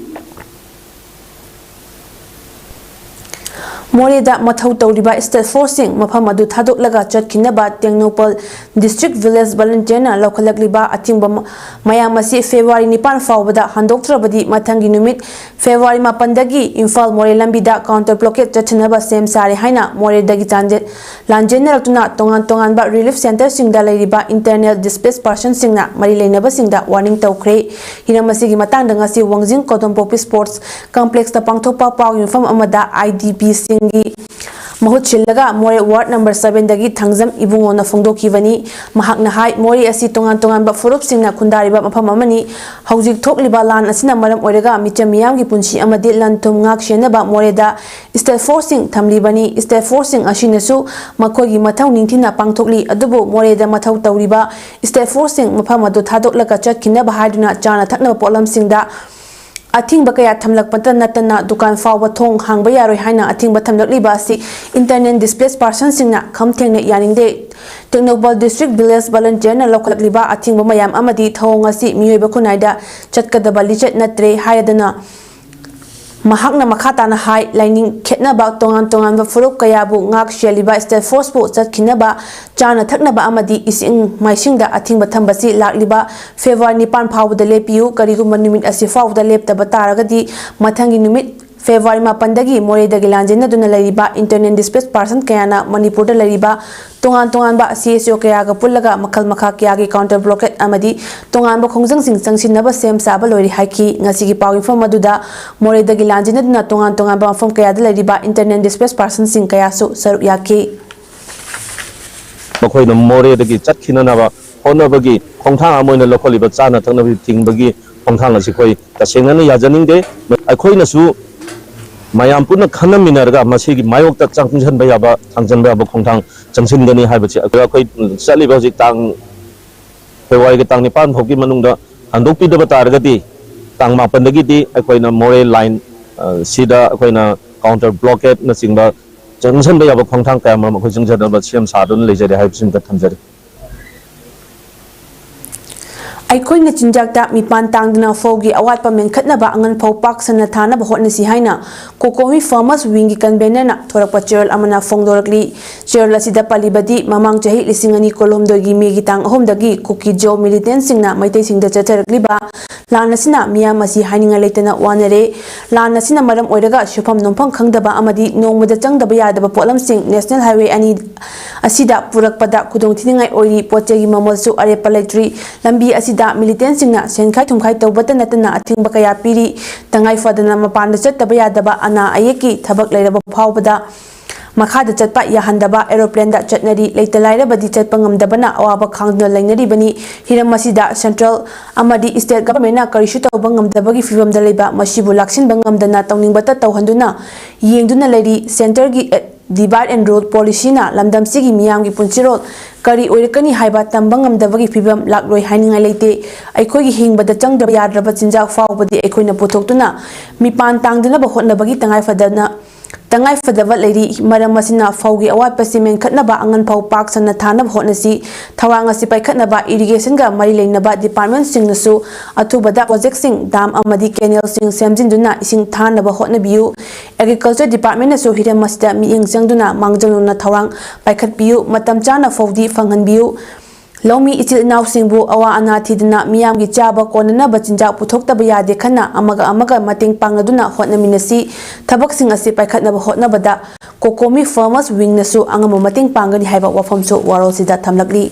ꯃꯣꯔꯦꯗ ꯃꯊꯧ ꯇꯧꯔꯤꯕ state force ꯁꯤꯡ ꯃꯐꯝ ꯑꯗꯨ ꯊꯥꯗꯣꯛꯂꯒ ꯆꯠꯈꯤꯅꯕ ꯇꯦꯡꯅꯧꯄꯜ district village volunteer ꯅ ꯂꯧꯈꯠꯂꯛꯂꯤꯕ ꯑꯊꯤꯡꯕ ꯃ- ꯃꯌꯥꯝ ꯑꯁꯤ February ꯅꯤꯄꯥꯟ ꯐꯥꯎꯕꯗ ꯍꯟꯗꯣꯛꯇ꯭ꯔꯕꯗꯤ ꯃꯊꯪꯒꯤ ꯅꯨꯃꯤꯠ February ꯃꯥꯄꯟꯗꯒꯤ ꯏꯝꯐꯥꯜ ꯃꯣꯔꯦ ꯂꯝꯕꯤꯗ counter blockade ꯆꯠꯊꯅꯕ ꯁꯦꯝ ꯁꯥꯔꯦ ꯍꯥꯏꯅ ꯃꯣꯔꯦꯗꯒꯤ ꯆꯥꯟꯗꯦ- ꯂꯥꯟꯖꯦꯟꯅꯔꯛꯇꯨꯅ ꯇꯣꯉꯥꯟ ꯇꯣꯉꯥꯟꯕ relief centre ꯁꯤꯡꯗ ꯂꯩꯔꯤꯕ internal displaced person ꯁꯤꯡꯅ ꯃꯔꯤ ꯂꯩꯅꯕꯁꯤꯡꯗ warning ꯇꯧꯈ꯭ꯔꯦ꯫ ꯍꯤꯔꯝ ꯑꯁꯤꯒꯤ ꯃꯇꯥꯡꯗ ꯉꯁꯤ ꯋꯥꯡꯖꯤꯡ ꯀꯣꯗꯣꯝꯄꯣꯛꯄꯤ sports complex ꯇ ꯄꯥꯡꯊꯣꯛꯄ ꯄꯥꯎ ꯌꯨꯝꯐꯝ ꯑꯃꯗ IDP ꯁꯤꯡꯒꯤ ꯃꯍꯨꯠ ꯁꯤꯜꯂꯒ ꯃꯣꯔꯦ ward number seven ꯗꯒꯤ ꯊꯥꯡꯖꯝ ꯏꯕꯨꯡꯉꯣꯅ ꯐꯣꯡꯗꯣꯛꯈꯤꯕꯅꯤ꯫ ꯃꯍꯥꯛꯅ ꯍꯥꯏ, ꯃꯣꯔꯦ ꯑꯁꯤ ꯇꯣꯉꯥꯟ ꯇꯣꯉꯥꯟꯕ ꯐꯨꯔꯨꯞꯁꯤꯡꯅ ꯈꯨꯟꯗꯥꯔꯤꯕ ꯃꯐꯝ ꯑꯃꯅꯤ꯫ ꯍꯧꯖꯤꯛ ꯊꯣꯛꯂꯤꯕ ꯂꯥꯟ ꯑꯁꯤꯅ ꯃꯔꯝ ꯑꯣꯏꯔꯒ ꯃꯤꯆꯝ ꯃꯤꯌꯥꯝꯒꯤ ꯄꯨꯟꯁꯤ ꯑꯃꯗꯤ ꯂꯟ ꯊꯨꯝ ꯉꯥꯛ ꯁꯦꯟꯅꯕ ꯃꯣꯔꯦꯗ state force ꯁꯤꯡ ꯊꯝꯂꯤꯕꯅꯤ꯫ State force ꯁꯤꯡ ꯑꯁꯤꯅꯁꯨ ꯃꯈꯣꯏꯒꯤ ꯃꯊꯧ ꯅꯤꯡꯊꯤꯅ ꯄꯥꯡꯊꯣꯛꯂꯤ, ꯑꯗꯨꯕꯨ ꯃꯣꯔꯦꯗ ꯃꯊꯧ ꯇꯧꯔꯤꯕ state force ꯁꯤꯡ ꯃꯐꯝ ꯑꯗꯨ ꯊꯥꯗꯣꯛꯂꯒ ꯆꯠꯈꯤꯅꯕ ꯍꯥꯏꯗꯨꯅ ꯆꯥꯅ ꯊꯛꯅꯕ ꯄꯣꯠꯂꯝꯁꯤꯡꯗ ꯑꯊꯤꯡꯕ ꯀꯌꯥ ꯊꯝꯂꯛꯄꯇ ꯅꯠꯇꯅ ꯗꯨꯀꯥꯟ ꯐꯥꯎꯕ ꯊꯣꯡ ꯍꯥꯡꯕ ꯌꯥꯔꯣꯏ ꯍꯥꯏꯅ ꯑꯊꯤꯡꯕ ꯊꯝꯂꯛꯂꯤꯕ ꯑꯁꯤ internal displaced person ꯁꯤꯡꯅ ꯈꯝ ꯊꯦꯡꯅ ꯌꯥꯅꯤꯡꯗꯦ꯫ ꯇꯦꯡꯅꯧꯄꯜ district village volunteer ꯅ ꯂꯧꯈꯠꯂꯛꯂꯤꯕ ꯑꯊꯤꯡꯕ ꯃꯌꯥꯝ ꯑꯃꯗꯤ ꯊꯧꯑꯣꯡ ꯑꯁꯤ ꯃꯤꯑꯣꯏꯕ ꯈꯨꯟꯅꯥꯏꯗ ꯆꯠꯀꯗꯕ ꯂꯤꯆꯠ ꯅꯠꯇ꯭ꯔꯦ ꯍꯥꯏꯔꯗꯅ ꯃꯍꯥꯛꯅ ꯃꯈꯥ ꯇꯥꯅ ꯍꯥꯏ, ꯂꯥꯏꯅꯤꯡ ꯈꯦꯠꯅꯕ ꯇꯣꯉꯥꯟ ꯇꯣꯉꯥꯟꯕ ꯐꯨꯔꯨꯞ ꯀꯌꯥꯕꯨ ꯉꯥꯛ ꯁꯦꯜꯂꯤꯕ State Forceꯄꯨ ꯆꯠꯈꯤꯅꯕ ꯆꯥꯅ ꯊꯛꯅꯕ ꯑꯃꯗꯤ ꯏꯁꯤꯡ ꯃꯥꯏꯁꯤꯡꯗ ꯑꯊꯤꯡꯕ ꯊꯝꯕꯁꯤ ꯂꯥꯛꯂꯤꯕ February ꯅꯤꯄꯥꯟ ꯐꯥꯎꯕꯗ ꯂꯦꯞꯄꯤꯌꯨ꯫ ꯀꯔꯤꯒꯨꯝꯕ ꯅꯨꯃꯤꯠ ꯑꯁꯤ ꯐꯥꯎꯕꯗ ꯂꯦꯞꯇꯕ ꯇꯥꯔꯒꯗꯤ ꯃꯊꯪꯒꯤ ꯅꯨꯃꯤꯠ February ꯃꯥꯄꯟꯗꯒꯤ ꯃꯣꯔꯦꯗꯒꯤ ꯂꯥꯟꯖꯦꯟꯅꯗꯨꯅ ꯂꯩꯔꯤꯕ internally displaced person ꯀꯌꯥꯅ ꯃꯅꯤꯄꯨꯔꯗ ꯂꯩꯔꯤꯕ ꯇꯣꯉꯥꯟ ꯇꯣꯉꯥꯟꯕ C S O ꯀꯌꯥꯒ ꯄꯨꯜꯂꯒ ꯃꯈꯜ ꯃꯈꯥ ꯀꯌꯥꯒꯤ counter blockade ꯑꯃꯗꯤ ꯇꯣꯉꯥꯟꯕ ꯈꯣꯡꯖꯪꯁꯤꯡ ꯆꯪꯁꯤꯟꯅꯕ ꯁꯦꯝ ꯁꯥꯕ ꯂꯣꯏꯔꯦ ꯍꯥꯏꯈꯤ꯫ ꯉꯁꯤꯒꯤ ꯄꯥꯎ ꯌꯨꯝꯐꯝ ꯑꯗꯨꯗ ꯃꯣꯔꯦꯗꯒꯤ ꯂꯥꯟꯖꯦꯟꯅꯗꯨꯅ ꯇꯣꯉꯥꯟ ꯇꯣꯉꯥꯟꯕ ꯃꯐꯝ ꯀꯌꯥꯗ ꯂꯩꯔꯤꯕ internally displaced personꯁꯤꯡ ꯀꯌꯥꯁꯨ ꯁꯔꯨꯛ ꯌꯥꯈꯤ꯫ ꯃꯈꯣꯏꯅ ꯃꯣꯔꯦꯗꯒꯤ ꯆꯠꯈꯤꯅꯅꯕ ꯍꯣꯠꯅꯕꯒꯤ ꯈꯣꯡꯊꯥꯡ ꯑꯃ ꯑꯣꯏꯅ ꯂꯧꯈꯠꯂꯤꯕ ꯆꯥꯅ ꯊꯛꯅꯕ ꯊꯤꯡꯕꯒꯤ ꯈꯣꯡꯊꯥꯡ ꯑꯁꯤ ꯑꯩꯈꯣꯏ ꯇꯁꯦꯡꯅꯅ ꯌꯥꯖꯅꯤꯡꯗꯦ꯫ ꯑꯩꯈꯣꯏꯅꯁꯨ ꯃꯌꯥꯝ ꯄꯨꯟꯅ ꯈꯟꯅꯃꯤꯟꯅꯔꯒ ꯃꯁꯤꯒꯤ ꯃꯥꯌꯣꯛꯇ ꯆꯪꯁꯤꯟꯕ ꯌꯥꯕ, ꯊꯥꯡꯖꯤꯟꯕ ꯌꯥꯕ ꯈꯣꯡꯊꯥꯡ ꯆꯪꯁꯤꯟꯒꯅꯤ ꯍꯥꯏꯕꯁꯤ ꯑꯩꯈꯣꯏ ꯆꯠꯂꯤꯕ ꯍꯧꯖꯤꯛ ꯇꯥꯡ, Februaryꯒꯤ ꯇꯥꯡ ꯅꯤꯄꯥꯟ ꯐꯥꯎꯒꯤ ꯃꯅꯨꯡꯗ ꯍꯟꯗꯣꯛꯄꯤꯗꯕ ꯇꯥꯔꯒꯗꯤ ꯇꯥꯡ ꯃꯥꯄꯟꯗꯒꯤꯗꯤ ꯑꯩꯈꯣꯏꯅ ꯃꯣꯔꯦ line, ꯑ, ꯁꯤꯗ ꯑꯩꯈꯣꯏꯅ counter blockadeꯅꯆꯤꯡꯕ ꯆꯪꯁꯤꯟꯕ ꯌꯥꯕ ꯈꯣꯡꯊꯥꯡ ꯀꯌꯥ ꯃꯔꯨꯝ ꯑꯩꯈꯣꯏ ꯆꯪꯁꯤꯟꯅꯕ ꯁꯦꯝ ꯁꯥꯗꯨꯅ ꯂꯩꯖꯔꯤ ꯍꯥꯏꯕꯁꯤꯃꯇ ꯊꯝꯖꯔꯤ꯫ ꯑꯩꯈꯣꯏꯅ ꯆꯤꯟꯖꯥꯛꯇ ꯃꯤꯄꯥꯟ ꯇꯥꯡꯗꯅ ꯐꯧꯒꯤ ꯑꯋꯥꯠꯄ ꯃꯦꯟꯈꯠꯅꯕ ꯑꯉꯟ ꯐꯧ ꯄꯥꯛ ꯁꯟꯅ ꯊꯥꯅꯕ ꯍꯣꯠꯅꯁꯤ ꯍꯥꯏꯅ COCOMI Farmers Wingꯒꯤ convenerꯅ ꯊꯣꯔꯛꯄ ꯆꯦꯔꯣꯜ ꯑꯃꯅ ꯐꯣꯡꯗꯣꯔꯛꯂꯤ꯫ ꯆꯦꯔꯣꯜ ꯑꯁꯤꯗ ꯄꯜꯂꯤꯕꯗꯤ ꯃꯃꯥꯡ ꯆꯍꯤ ꯂꯤꯁꯤꯡ ꯑꯅꯤ ꯀꯨꯟꯍꯨꯝꯗꯣꯏꯒꯤ Mayꯒꯤ ꯇꯥꯡ ꯑꯍꯨꯝꯗꯒꯤ ꯀꯨꯀꯤ ꯖꯣ militantꯁꯤꯡꯅ ꯃꯩꯇꯩꯁꯤꯡꯗ ꯆꯠꯊꯔꯛꯂꯤꯕ ꯂꯥꯟ ꯑꯁꯤꯅ ꯃꯤꯌꯥꯝ ꯑꯁꯤ ꯍꯥꯏꯅꯤꯡꯉꯥꯏ ꯂꯩꯇꯅ ꯋꯥꯅꯔꯦ꯫ ꯂꯥꯟ ꯑꯁꯤꯅ ꯃꯔꯝ ꯑꯣꯏꯔꯒ ꯁꯨꯐꯝ ꯅꯣꯝꯐꯝ ꯈꯪꯗꯕ ꯑꯃꯗꯤ ꯅꯣꯡꯃꯗ ꯆꯪꯗꯕ ꯌꯥꯗꯕ ꯄꯣꯠꯂꯝꯁꯤꯡ National Highway ꯑꯅꯤ ꯑꯁꯤꯗ ꯄꯨꯔꯛꯄꯗ ꯈꯨꯗꯣꯡꯊꯤꯅꯤꯡꯉꯥꯏ ꯑꯣꯏꯔꯤ꯫ ꯄꯣꯠ ꯆꯩꯒꯤ ꯃꯃꯜꯁꯨ ꯑꯔꯦꯞꯄ ꯂꯩꯇ꯭ꯔꯤ꯫ ꯂꯝꯕꯤ ꯑꯁꯤꯗ militantꯁꯤꯡꯅ ꯁꯦꯟꯈꯥꯏ ꯊꯨꯝꯈꯥꯏ ꯇꯧꯕꯇ ꯅꯠꯇꯅ ꯑꯊꯤꯡꯕ ꯀꯌꯥ ꯄꯤꯔꯤ꯫ ꯇꯉꯥꯏ ꯐꯗꯅ ꯃꯄꯥꯟꯗ ꯆꯠꯇꯕ ꯌꯥꯗꯕ ꯑꯅꯥ ꯑꯌꯦꯛꯀꯤ ꯊꯕꯛ ꯂꯩꯔꯕ ꯐꯥꯎꯕꯗ ꯃꯈꯥꯗ ꯆꯠꯄ ꯌꯥꯍꯟꯗꯕ, aeroplaneꯗ ꯆꯠꯅꯔꯤ꯫ ꯂꯩꯇ ꯂꯥꯏꯔꯕꯗꯤ ꯆꯠꯄ ꯉꯝꯗꯕꯅ ꯑꯋꯥꯕ ꯈꯥꯡꯗꯨꯅ ꯂꯩꯅꯔꯤꯕꯅꯤ꯫ ꯍꯤꯔꯝ ꯑꯁꯤꯗ central ꯑꯃꯗꯤ state governmentꯅ ꯀꯔꯤꯁꯨ ꯇꯧꯕ ꯉꯝꯗꯕꯒꯤ ꯐꯤꯚꯝꯗ ꯂꯩꯕ, ꯃꯁꯤꯕꯨ ꯂꯥꯛꯁꯤꯟꯕ ꯉꯝꯗꯅ ꯇꯧꯅꯤꯡꯕꯇ ꯇꯧꯍꯟꯗꯨꯅ ꯌꯦꯡꯗꯨꯅ ꯂꯩꯔꯤ꯫ Centreꯒꯤ divide and rule policyꯅ ꯂꯝꯗꯝꯁꯤꯒꯤ ꯃꯤꯌꯥꯝꯒꯤ ꯄꯨꯟꯁꯤꯔꯣꯜ ꯀꯔꯤ ꯑꯣꯏꯔꯛꯀꯅꯤ ꯍꯥꯏꯕ ꯇꯝꯕ ꯉꯝꯗꯕꯒꯤ ꯐꯤꯚꯝ ꯂꯥꯛꯂꯣꯏ ꯍꯥꯏꯅꯤꯡꯉꯥꯏ ꯂꯩꯇꯦ꯫ ꯑꯩꯈꯣꯏꯒꯤ ꯍꯤꯡꯕꯗ ꯆꯪꯗꯕ ꯌꯥꯗ꯭ꯔꯕ ꯆꯤꯟꯖꯥꯛ ꯐꯥꯎꯕꯗꯤ ꯑꯩꯈꯣꯏꯅ ꯄꯨꯊꯣꯛꯇꯨꯅ ꯃꯤꯄꯥꯟ ꯇꯥꯡꯗꯅꯕ ꯍꯣꯠꯅꯕꯒꯤ ꯇꯉꯥꯏ ꯐꯗꯅ ꯇꯉꯥꯏ ꯐꯗꯕ ꯂꯩꯔꯤ꯫ ꯃꯔꯝ ꯑꯁꯤꯅ ꯐꯧꯒꯤ ꯑꯋꯥꯠꯄꯁꯤ ꯃꯦꯟꯈꯠꯅꯕ ꯑꯉꯟ ꯐꯧ ꯄꯥꯛ ꯁꯟꯅ ꯊꯥꯅꯕ ꯍꯣꯠꯅꯁꯤ꯫ ꯊꯧꯔꯥꯡ ꯑꯁꯤ ꯄꯥꯏꯈꯠꯅꯕ ꯏꯔꯤꯒꯦꯁꯟꯒ ꯃꯔꯤ ꯂꯩꯅꯕ ꯗꯤꯄꯥꯔꯠꯃꯦꯟꯁꯤꯡꯅꯁꯨ ꯑꯊꯨꯕꯗ ꯄ꯭ꯔꯣꯖꯦꯛꯁꯤꯡ, ꯗꯥꯝ ꯑꯃꯗꯤ ꯀꯦꯅꯦꯜꯁꯤꯡ ꯁꯦꯝꯖꯤꯟꯗꯨꯅ ꯏꯁꯤꯡ ꯊꯥꯅꯕ ꯍꯣꯠꯅꯕꯤꯌꯨ꯫ ꯑꯦꯒ꯭ꯔꯤꯀꯜꯆꯔ ꯗꯤꯄꯥꯔꯠꯃꯦꯟꯅꯁꯨ ꯍꯤꯔꯝ ꯑꯁꯤꯗ ꯃꯤꯠꯌꯦꯡ ꯆꯪꯗꯨꯅ ꯃꯥꯡꯖꯧꯅꯅ ꯊꯧꯔꯥꯡ ꯄꯥꯏꯈꯠꯄꯤꯌꯨ꯫ ꯃꯇꯝ ꯆꯥꯅ ꯐꯧꯗꯤ ꯐꯪꯍꯟꯕꯤꯌꯨ꯫ ꯂꯧꯃꯤ ꯏꯆꯤꯜ ꯏꯅꯥꯎꯁꯤꯡꯕꯨ ꯑꯋꯥ ꯑꯅꯥ ꯊꯤꯗꯅ ꯃꯤꯌꯥꯝꯒꯤ ꯆꯥꯕ ꯀꯣꯟꯅꯅꯕ ꯆꯤꯟꯖꯥꯛ ꯄꯨꯊꯣꯛꯇꯕ ꯌꯥꯗꯦ ꯈꯟꯅ ꯑꯃꯒ ꯑꯃꯒ ꯃꯇꯦꯡ ꯄꯥꯡꯅꯗꯨꯅ ꯍꯣꯠꯅꯃꯤꯟꯅꯁꯤ꯫ ꯊꯕꯛꯁꯤꯡ ꯑꯁꯤ ꯄꯥꯏꯈꯠꯅꯕ ꯍꯣꯠꯅꯕꯗ ꯀꯣꯀꯣꯃꯤ ꯐꯥꯔꯃꯔꯁ ꯋꯤꯡꯅꯁꯨ ꯑꯉꯝꯕ ꯃꯇꯦꯡ ꯄꯥꯡꯒꯅꯤ ꯍꯥꯏꯕ ꯋꯥꯐꯝꯁꯨ ꯋꯥꯔꯣꯜꯁꯤꯗ ꯊꯝꯂꯛꯂꯤ꯫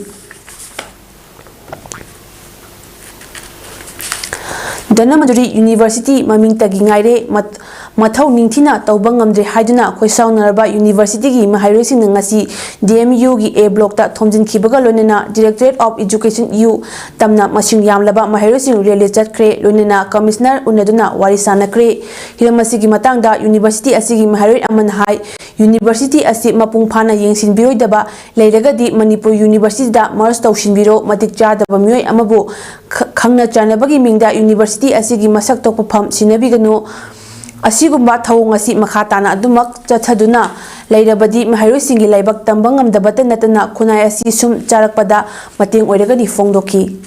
ꯙꯅꯃꯟꯖꯨꯔꯤ ꯌꯨꯅꯤꯚꯔꯁꯤꯇꯤ ꯃꯃꯤꯡꯇꯒꯤ ꯉꯥꯏꯔꯦ, ꯃꯠ-, ꯃꯊꯧ ꯅꯤꯡꯊꯤꯅ ꯇꯧꯕ ꯉꯝꯗ꯭ꯔꯦ ꯍꯥꯏꯗꯨꯅ ꯈꯣꯏꯁꯥꯎꯅꯔꯕ ꯌꯨꯅꯤꯚꯔꯁꯤꯇꯤꯒꯤ ꯃꯍꯩꯔꯣꯏꯁꯤꯡꯅ ꯉꯁꯤ ꯗꯤ ꯑꯦꯝ ꯌꯨꯒꯤ ꯑꯦ ꯕ꯭ꯂꯣꯛꯇ ꯊꯣꯝꯖꯤꯟꯈꯤꯕꯒ ꯂꯣꯏꯅꯅ Directorate of Education ꯌꯨ ꯇꯝꯅ ꯃꯁꯤꯡ ꯌꯥꯝꯂꯕ ꯃꯍꯩꯔꯣꯏꯁꯤꯡ ꯔꯦꯂꯤ ꯆꯠꯈ꯭ꯔꯦ, ꯂꯣꯏꯅꯅ ꯀꯃꯤꯁꯅꯔ ꯎꯅꯗꯨꯅ ꯋꯥꯔꯤ ꯁꯥꯅꯈ꯭ꯔꯦ꯫ ꯍꯤꯔꯝ ꯑꯁꯤꯒꯤ ꯃꯇꯥꯡꯗ ꯌꯨꯅꯤꯚꯔꯁꯤꯇꯤ ꯑꯁꯤꯒꯤ ꯃꯍꯩꯔꯣꯏ ꯑꯃꯅ ꯍꯥꯏ, ꯌꯨꯅꯤꯚꯔꯁꯤꯇꯤ ꯑꯁꯤ ꯃꯄꯨꯡ ꯐꯥꯅ ꯌꯦꯡꯁꯤꯟꯕꯤꯔꯣꯏꯗꯕ ꯂꯩꯔꯒꯗꯤ ꯃꯅꯤꯄꯨꯔ ꯌꯨꯅꯤꯚꯔꯁꯤꯇꯤꯗ ꯃꯔꯁ ꯇꯧꯁꯤꯟꯕꯤꯔꯣ꯫ ꯃꯇꯤꯛ ꯆꯥꯗꯕ ꯃꯤꯑꯣꯏ ꯑꯃꯕꯨ ꯈ-, ꯈꯪꯅ ꯆꯥꯟꯅꯕꯒꯤ ꯃꯤꯡꯗ ꯌꯨꯅꯤꯚꯔꯁꯤꯇꯤ ꯑꯁꯤꯒꯤ ꯃꯁꯛ ꯊꯣꯛꯄ ꯐꯝ ꯁꯤꯟꯅꯕꯤꯒꯅꯨ꯫ ꯑꯁꯤꯒꯨꯝꯕ ꯊꯧꯑꯣꯡ ꯑꯁꯤ ꯃꯈꯥ ꯇꯥꯅ ꯑꯗꯨꯃꯛ ꯆꯠꯊꯗꯨꯅ ꯂꯩꯔꯕꯗꯤ ꯃꯍꯩꯔꯣꯏꯁꯤꯡꯒꯤ ꯂꯥꯏꯕꯛ ꯇꯝꯕ ꯉꯝꯗꯕꯇ ꯅꯠꯇꯅ ꯈꯨꯟꯅꯥꯏ ꯑꯁꯤ ꯁꯨꯝ ꯆꯥꯔꯛꯄꯗ ꯃꯇꯦꯡ ꯑꯣꯏꯔꯒꯅꯤ ꯐꯣꯡꯗꯣꯛꯈꯤ꯫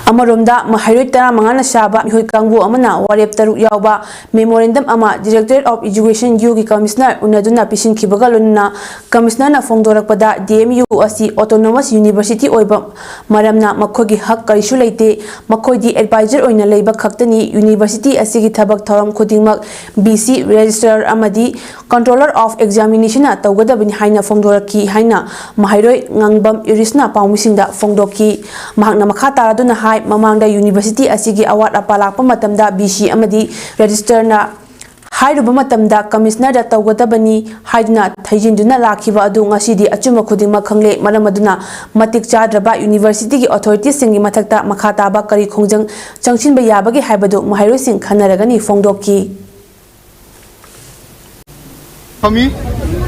ꯑꯃꯔꯣꯝꯗ, ꯃꯍꯩꯔꯣꯏ ꯇꯔꯥꯃꯉꯥꯅ ꯁꯥꯕ ꯃꯤꯍꯨꯠ ꯀꯥꯡꯕꯨ ꯑꯃꯅ ꯋꯥꯔꯦꯞ ꯇꯔꯨꯛ ꯌꯥꯎꯕ memorandum ꯑꯃ Directorate of Education ꯌꯨꯒꯤ ꯀꯃꯤꯁꯅꯔ ꯎꯅꯗꯨꯅ ꯄꯤꯁꯤꯟꯈꯤꯕꯒ ꯂꯣꯏꯅꯅ ꯀꯃꯤꯁꯅꯔꯅ ꯐꯣꯡꯗꯣꯔꯛꯄꯗ, ꯗꯤ ꯑꯦꯝ ꯌꯨ ꯑꯁꯤ autonomous university ꯑꯣꯏꯕ ꯃꯔꯝꯅ ꯃꯈꯣꯏꯒꯤ ꯍꯛ ꯀꯔꯤꯁꯨ ꯂꯩꯇꯦ꯫ ꯃꯈꯣꯏꯗꯤ advisor ꯑꯣꯏꯅ ꯂꯩꯕ ꯈꯛꯇꯅꯤ꯫ University ꯑꯁꯤꯒꯤ ꯊꯕꯛ ꯊꯧꯔꯝ ꯈꯨꯗꯤꯡꯃꯛ ꯕꯤ ꯁꯤ registrar ꯑꯃꯗꯤ Controller of Examination ꯅ ꯇꯧꯒꯗꯕꯅꯤ ꯍꯥꯏꯅ ꯐꯣꯡꯗꯣꯔꯛꯈꯤ ꯍꯥꯏꯅ ꯃꯍꯩꯔꯣꯏ ꯉꯥꯡꯕꯝ ꯏꯔꯤꯁꯅ ꯄꯥꯎꯃꯤꯁꯤꯡꯗ ꯐꯣꯡꯗꯣꯛꯈꯤ꯫ ꯃꯍꯥꯛꯅ ꯃꯈꯥ ꯇꯥꯔꯗꯨꯅ ꯍꯥꯏ, ꯃꯃꯥꯡꯗ university ꯑꯁꯤꯒꯤ ꯑꯋꯥꯠ ꯑꯄꯥ ꯂꯥꯛꯄ ꯃꯇꯝꯗ ꯕꯤ ꯁꯤ ꯑꯃꯗꯤ registrar ꯅ ꯍꯥꯏꯔꯨꯕ ꯃꯇꯝꯗ commissioner ꯗ ꯇꯧꯒꯗꯕꯅꯤ ꯍꯥꯏꯗꯨꯅ ꯊꯩꯖꯤꯟꯗꯨꯅ ꯂꯥꯛꯈꯤꯕ ꯑꯗꯨ ꯉꯁꯤꯗꯤ ꯑꯆꯨꯝꯕ ꯈꯨꯗꯤꯡꯃꯛ ꯈꯪꯂꯦ꯫ ꯃꯔꯝ ꯑꯗꯨꯅ ꯃꯇꯤꯛ ꯆꯥꯗ꯭ꯔꯕ university ꯒꯤ authority ꯁꯤꯡꯒꯤ ꯃꯊꯛꯇ ꯃꯈꯥ ꯇꯥꯕ ꯀꯔꯤ ꯈꯣꯡꯖꯪ ꯆꯪꯁꯤꯟꯕ ꯌꯥꯕꯒꯦ ꯍꯥꯏꯕꯗꯨ ꯃꯍꯩꯔꯣꯏꯁꯤꯡ ꯈꯟꯅꯔꯒꯅꯤ ꯐꯣꯡꯗꯣꯛꯈꯤ꯫ ꯐꯝꯃꯤ꯫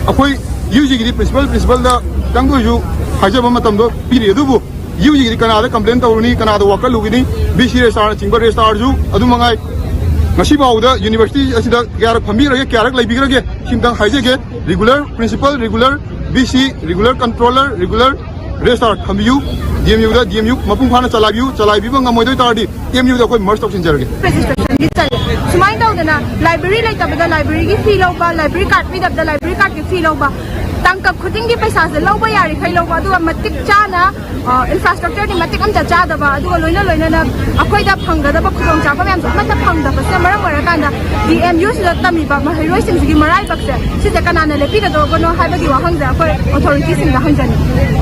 ꯑꯩꯈꯣꯏ ꯌꯨ ꯖꯤꯒꯤꯗꯤ principal, principal ꯗ ꯈꯤꯇꯪꯗ ꯑꯣꯏꯁꯨ ꯍꯥꯏꯖꯕ ꯃꯇꯝꯗꯣ ꯄꯤꯔꯤ꯫ ꯑꯗꯨꯕꯨ ꯌꯨ ꯖꯤꯒꯤꯗꯤ ꯀꯅꯥꯗ ꯀꯝꯄ꯭ꯂꯦꯟ ꯇꯧꯔꯨꯅꯤ, ꯀꯅꯥꯗ ꯋꯥꯀꯠꯂꯨꯒꯅꯤ? ꯕꯤ ꯁꯤ ꯔꯦꯖꯤꯁꯇ꯭ꯔꯥꯔꯅꯆꯤꯡꯕ ꯔꯦꯖꯤꯁꯇ꯭ꯔꯥꯔꯁꯨ ꯑꯗꯨ ꯃꯉꯥꯏ꯫ ꯉꯁꯤ ꯐꯥꯎꯕꯗ ꯌꯨꯅꯤꯚꯔꯁꯤꯇꯤ ꯑꯁꯤꯗ ꯀꯌꯥꯔꯛ ꯐꯝꯕꯤꯔꯒꯦ, ꯀꯌꯥꯔꯛ ꯂꯩꯕꯤꯈ꯭ꯔꯒꯦ? ꯁꯤꯝꯇꯪ ꯍꯥꯏꯖꯒꯦ꯫ Regular principal, regular B C, regular controller, regular registrar ꯊꯝꯕꯤꯌꯨ꯫ ꯗꯤ ꯑꯦꯝ ꯌꯨꯗ ꯗꯤ ꯑꯦꯝ ꯌꯨ ꯃꯄꯨꯡ ꯐꯥꯅ ꯆꯂꯥꯏꯕꯤꯌꯨ꯫ ꯆꯂꯥꯏꯕꯤꯕ ꯉꯝꯃꯣꯏꯗꯣꯏ ꯇꯥꯔꯗꯤ ꯑꯦꯝ ꯌꯨꯗ ꯑꯩꯈꯣꯏ ꯃꯔꯁ ꯇꯧꯁꯤꯟꯖꯔꯒꯦ꯫ ꯔꯦꯖꯤꯁꯇ꯭ꯔꯦꯁꯟꯒꯤ ꯆꯠꯂꯦ꯫ ꯁꯨꯃꯥꯏꯅ ꯇꯧꯗꯅ ꯂꯥꯏꯕ꯭ꯔꯦꯔꯤ ꯂꯩꯇꯕꯗ ꯂꯥꯏꯕ꯭ꯔꯦꯔꯤꯒꯤ ꯐꯤ ꯂꯧꯕ, ꯂꯥꯏꯕ꯭ꯔꯦꯔꯤ ꯀꯥꯔꯗ ꯄꯤꯗꯕꯗ ꯂꯥꯏꯕ꯭ꯔꯦꯔꯤ ꯀꯥꯔꯗꯀꯤ ꯐꯤ ꯂꯧꯕ, ꯇꯥꯡꯀꯛ ꯈꯨꯗꯤꯡꯒꯤ ꯄꯩꯁꯥꯁꯦ ꯂꯧꯕ ꯌꯥꯔꯤꯈꯩ ꯂꯧꯕ, ꯑꯗꯨꯒ ꯃꯇꯤꯛ ꯆꯥꯅ ꯏꯟꯐ꯭ꯔꯥꯁ꯭ꯇ꯭ꯔꯛꯆꯔꯗꯤ ꯃꯇꯤꯛ ꯑꯝꯇ ꯆꯥꯗꯕ, ꯑꯗꯨꯒ ꯂꯣꯏꯅ ꯂꯣꯏꯅꯅ ꯑꯩꯈꯣꯏꯗ ꯐꯪꯒꯗꯕ ꯈꯨꯗꯣꯡꯆꯥꯕ ꯃꯌꯥꯝꯁꯨ ꯑꯃꯠꯇ ꯐꯪꯗꯕꯁꯤꯅ ꯃꯔꯝ ꯑꯣꯏꯔꯀꯥꯟꯗ ꯗꯤ ꯑꯦꯝ ꯌꯨ ꯁꯤꯗ ꯇꯝꯃꯤꯕ ꯃꯍꯩꯔꯣꯏꯁꯤꯡꯁꯤꯒꯤ ꯃꯔꯥꯏꯕꯛꯁꯦ ꯁꯤꯁꯦ ꯀꯅꯥꯅ ꯂꯦꯞꯄꯤꯒꯗꯧꯕꯅꯣ ꯍꯥꯏꯕꯒꯤ ꯋꯥꯍꯪꯁꯦ ꯑꯩꯈꯣꯏ ꯑꯣꯊꯣꯔꯤꯇꯤꯁꯤꯡꯗ ꯍꯪꯖꯅꯤꯡꯉꯤ꯫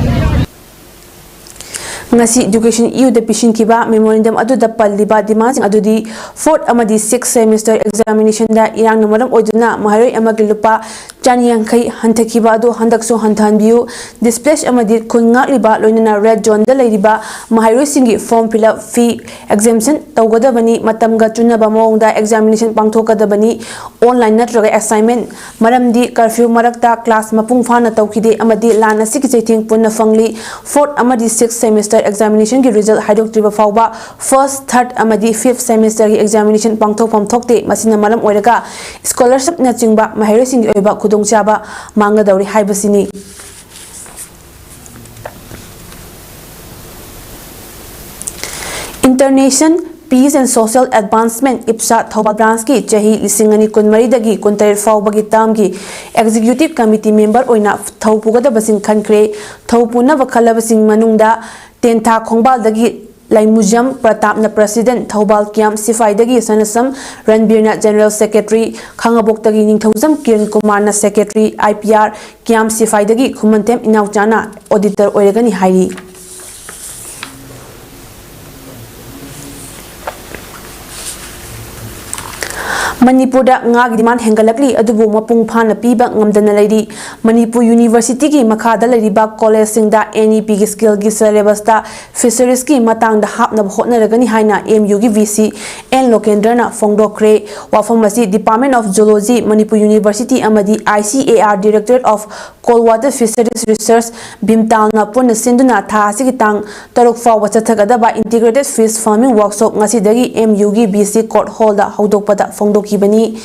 ꯉꯁꯤ ꯏꯗꯨꯀꯦꯁꯟ ꯏꯌꯨꯗ ꯄꯤꯁꯤꯟꯈꯤꯕ ꯃꯦꯃꯣꯔꯦꯟꯗꯝ ꯑꯗꯨꯗ ꯄꯜꯂꯤꯕ ꯗꯤꯃꯥꯟꯁꯤꯡ ꯑꯗꯨꯗꯤ ꯐꯣꯔꯠ ꯑꯃꯗꯤ ꯁꯤꯛꯁ ꯁꯦꯃꯤꯁꯇꯔ ꯑꯦꯛꯖꯥꯃꯤꯅꯦꯁꯟꯗ ꯏꯔꯥꯡꯅ ꯃꯔꯝ ꯑꯣꯏꯗꯨꯅ ꯃꯍꯩꯔꯣꯏ ꯑꯃꯒꯤ ꯂꯨꯄꯥ ꯆꯅꯤꯌꯥꯡꯈꯩ ꯍꯟꯊꯈꯤꯕ ꯑꯗꯨ ꯍꯟꯗꯛꯁꯨ ꯍꯟꯊꯍꯟꯕꯤꯌꯨ, ꯗꯤꯁꯄ꯭ꯂꯦꯁ ꯑꯃꯗꯤ ꯈꯨꯟ ꯉꯥꯛꯂꯤꯕ ꯂꯣꯏꯅꯅ ꯔꯦꯗ ꯖꯣꯟꯗ ꯂꯩꯔꯤꯕ ꯃꯍꯩꯔꯣꯏꯁꯤꯡꯒꯤ ꯐꯣꯔꯝ ꯐꯤꯜ ꯑꯞ ꯐꯤ ꯑꯦꯛꯖꯦꯝꯁꯟ ꯇꯧꯒꯗꯕꯅꯤ, ꯃꯇꯝꯒ ꯆꯨꯅꯕ ꯃꯑꯣꯡꯗ ꯑꯦꯛꯖꯥꯃꯤꯅꯦꯁꯟ ꯄꯥꯡꯊꯣꯛꯀꯗꯕꯅꯤ, ꯑꯣꯟꯂꯥꯏꯟ ꯅꯠꯇ꯭ꯔꯒ ꯑꯦꯁꯥꯏꯟꯃꯦꯟ, ꯃꯔꯝꯗꯤ ꯀꯔꯐ꯭ꯌꯨ ꯃꯔꯛꯇ ꯀ꯭ꯂꯥꯁ ꯃꯄꯨꯡ ꯐꯥꯅ ꯇꯧꯈꯤꯗꯦ ꯑꯃꯗꯤ ꯂꯥꯟ ꯑꯁꯤꯒꯤ ꯆꯩꯊꯦꯡ ꯄꯨꯟꯅ ꯐꯪꯂꯤ꯫ ꯐꯣꯔꯠ ꯑꯃꯗꯤ ꯁꯤꯛꯁ ꯁꯦꯃꯤꯁꯇꯔ ꯑꯦꯛꯖꯥꯃꯤꯅꯦꯁꯟꯒꯤ ꯔꯤꯖꯜ ꯍꯥꯏꯗꯣꯛꯇ꯭ꯔꯤꯕ ꯐꯥꯎꯕ ꯐꯥꯔꯁ, ꯊꯥꯔꯠ ꯑꯃꯗꯤ ꯐꯤꯐ ꯁꯦꯃꯤꯁꯇꯔꯒꯤ ꯑꯦꯛꯖꯥꯃꯤꯅꯦꯁꯟ ꯄꯥꯡꯊꯣꯛꯐꯝ ꯊꯣꯛꯇꯦ꯫ ꯃꯁꯤꯅ ꯃꯔꯝ ꯑꯣꯏꯔꯒ ꯁ꯭ꯀꯣꯂꯔꯁꯤꯞꯅꯆꯤꯡꯕ ꯃꯍꯩꯔꯣꯏꯁꯤꯡꯒꯤ ꯑꯣꯏꯕ ꯈꯨꯗꯣꯡꯆꯥꯕ ꯃꯥꯡꯒꯗꯧꯔꯤ ꯍꯥꯏꯕꯁꯤꯅꯤ꯫ Internation Peace and Social Advancement, ꯏꯞꯁꯥ, Thoubal ꯕ꯭ꯔꯥꯟꯁꯀꯤ ꯆꯍꯤ ꯂꯤꯁꯤꯡ ꯑꯅꯤ ꯀꯨꯟꯃꯔꯤꯗꯒꯤ ꯀꯨꯟꯇꯔꯦꯠ ꯐꯥꯎꯕꯒꯤ ꯇꯥꯝꯒꯤ ꯑꯦꯛꯖꯤꯀ꯭ꯌꯨꯇꯤꯚ ꯀꯃꯤꯇꯤ ꯃꯦꯝꯕꯔ ꯑꯣꯏꯅ ꯊꯧ ꯄꯨꯒꯗꯕꯁꯤꯡ ꯈꯟꯈ꯭ꯔꯦ꯫ ꯊꯧ ꯄꯨꯅꯕ ꯈꯜꯂꯕꯁꯤꯡ ꯃꯅꯨꯡꯗ ꯇꯦꯟꯊꯥ ꯈꯣꯡꯕꯥꯜꯗꯒꯤ ꯂꯩꯃꯨꯖꯝ ꯄ꯭ꯔꯇꯥꯞꯅ ꯄ꯭ꯔꯁꯤꯗꯦꯟꯠ, ꯊꯧꯕꯥꯜ ꯀꯤꯌꯥꯝ ꯁꯤꯐꯥꯏꯗꯒꯤ ꯁꯅꯁꯝ ꯔꯟꯕꯤꯔꯅ ꯖꯦꯅꯔꯦꯜ ꯁꯦꯀ꯭ꯔꯦꯇꯔꯤ, ꯈꯥꯉꯕꯣꯛꯇꯒꯤ ꯅꯤꯡꯊꯧꯖꯝ ꯀꯤꯔꯟ ꯀꯨꯃꯥꯔꯅ secretary, I P R ꯀꯤꯌꯥꯝ ꯁꯤꯐꯥꯏꯗꯒꯤ Khumanthem ꯏꯅꯥꯎꯆꯥꯅ auditor ꯑꯣꯏꯔꯒꯅꯤ ꯍꯥꯏꯔꯤ꯫ ꯃꯅꯤꯄꯨꯔꯗ ꯉꯥꯒꯤ demand ꯍꯦꯟꯒꯠꯂꯛꯂꯤ, ꯑꯗꯨꯕꯨ ꯃꯄꯨꯡ ꯐꯥꯅ ꯄꯤꯕ ꯉꯝꯗꯅ ꯂꯩꯔꯤ꯫ ꯃꯅꯤꯄꯨꯔ ꯌꯨꯅꯤꯚꯔꯁꯤꯇꯤꯒꯤ ꯃꯈꯥꯗ ꯂꯩꯔꯤꯕ ꯀꯣꯂꯦꯖꯁꯤꯡꯗ NEPꯒꯤ skillꯒꯤ syllabusꯇ fisheries ꯀꯤ ꯃꯇꯥꯡꯗ ꯍꯥꯞꯅꯕ ꯍꯣꯠꯅꯔꯒꯅꯤ ꯍꯥꯏꯅ MUꯒꯤ VC N ꯂꯣꯀꯦꯟꯗ꯭ꯔꯅ ꯐꯣꯡꯗꯣꯛꯈ꯭ꯔꯦ꯫ ꯋꯥꯐꯝ ꯑꯁꯤ Department of Zoology, Manipur university ꯑꯃꯗꯤ ICAR, Directorate of Cold Water Fisheries Research, ꯕꯤꯝꯇꯥꯜꯅ ꯄꯨꯟꯅ ꯁꯤꯟꯗꯨꯅ ꯊꯥ ꯑꯁꯤꯒꯤ ꯇꯥꯡ ꯇꯔꯨꯛ ꯐꯥꯎꯕ ꯆꯠꯊꯒꯗꯕ Integrated Fish Farming Workshop ꯉꯁꯤꯗꯒꯤ MUꯒꯤ VC Court Hallꯗ ꯍꯧꯗꯣꯛꯄꯗ ꯐꯣꯡꯗꯣꯛꯈꯤꯕꯅꯤ꯫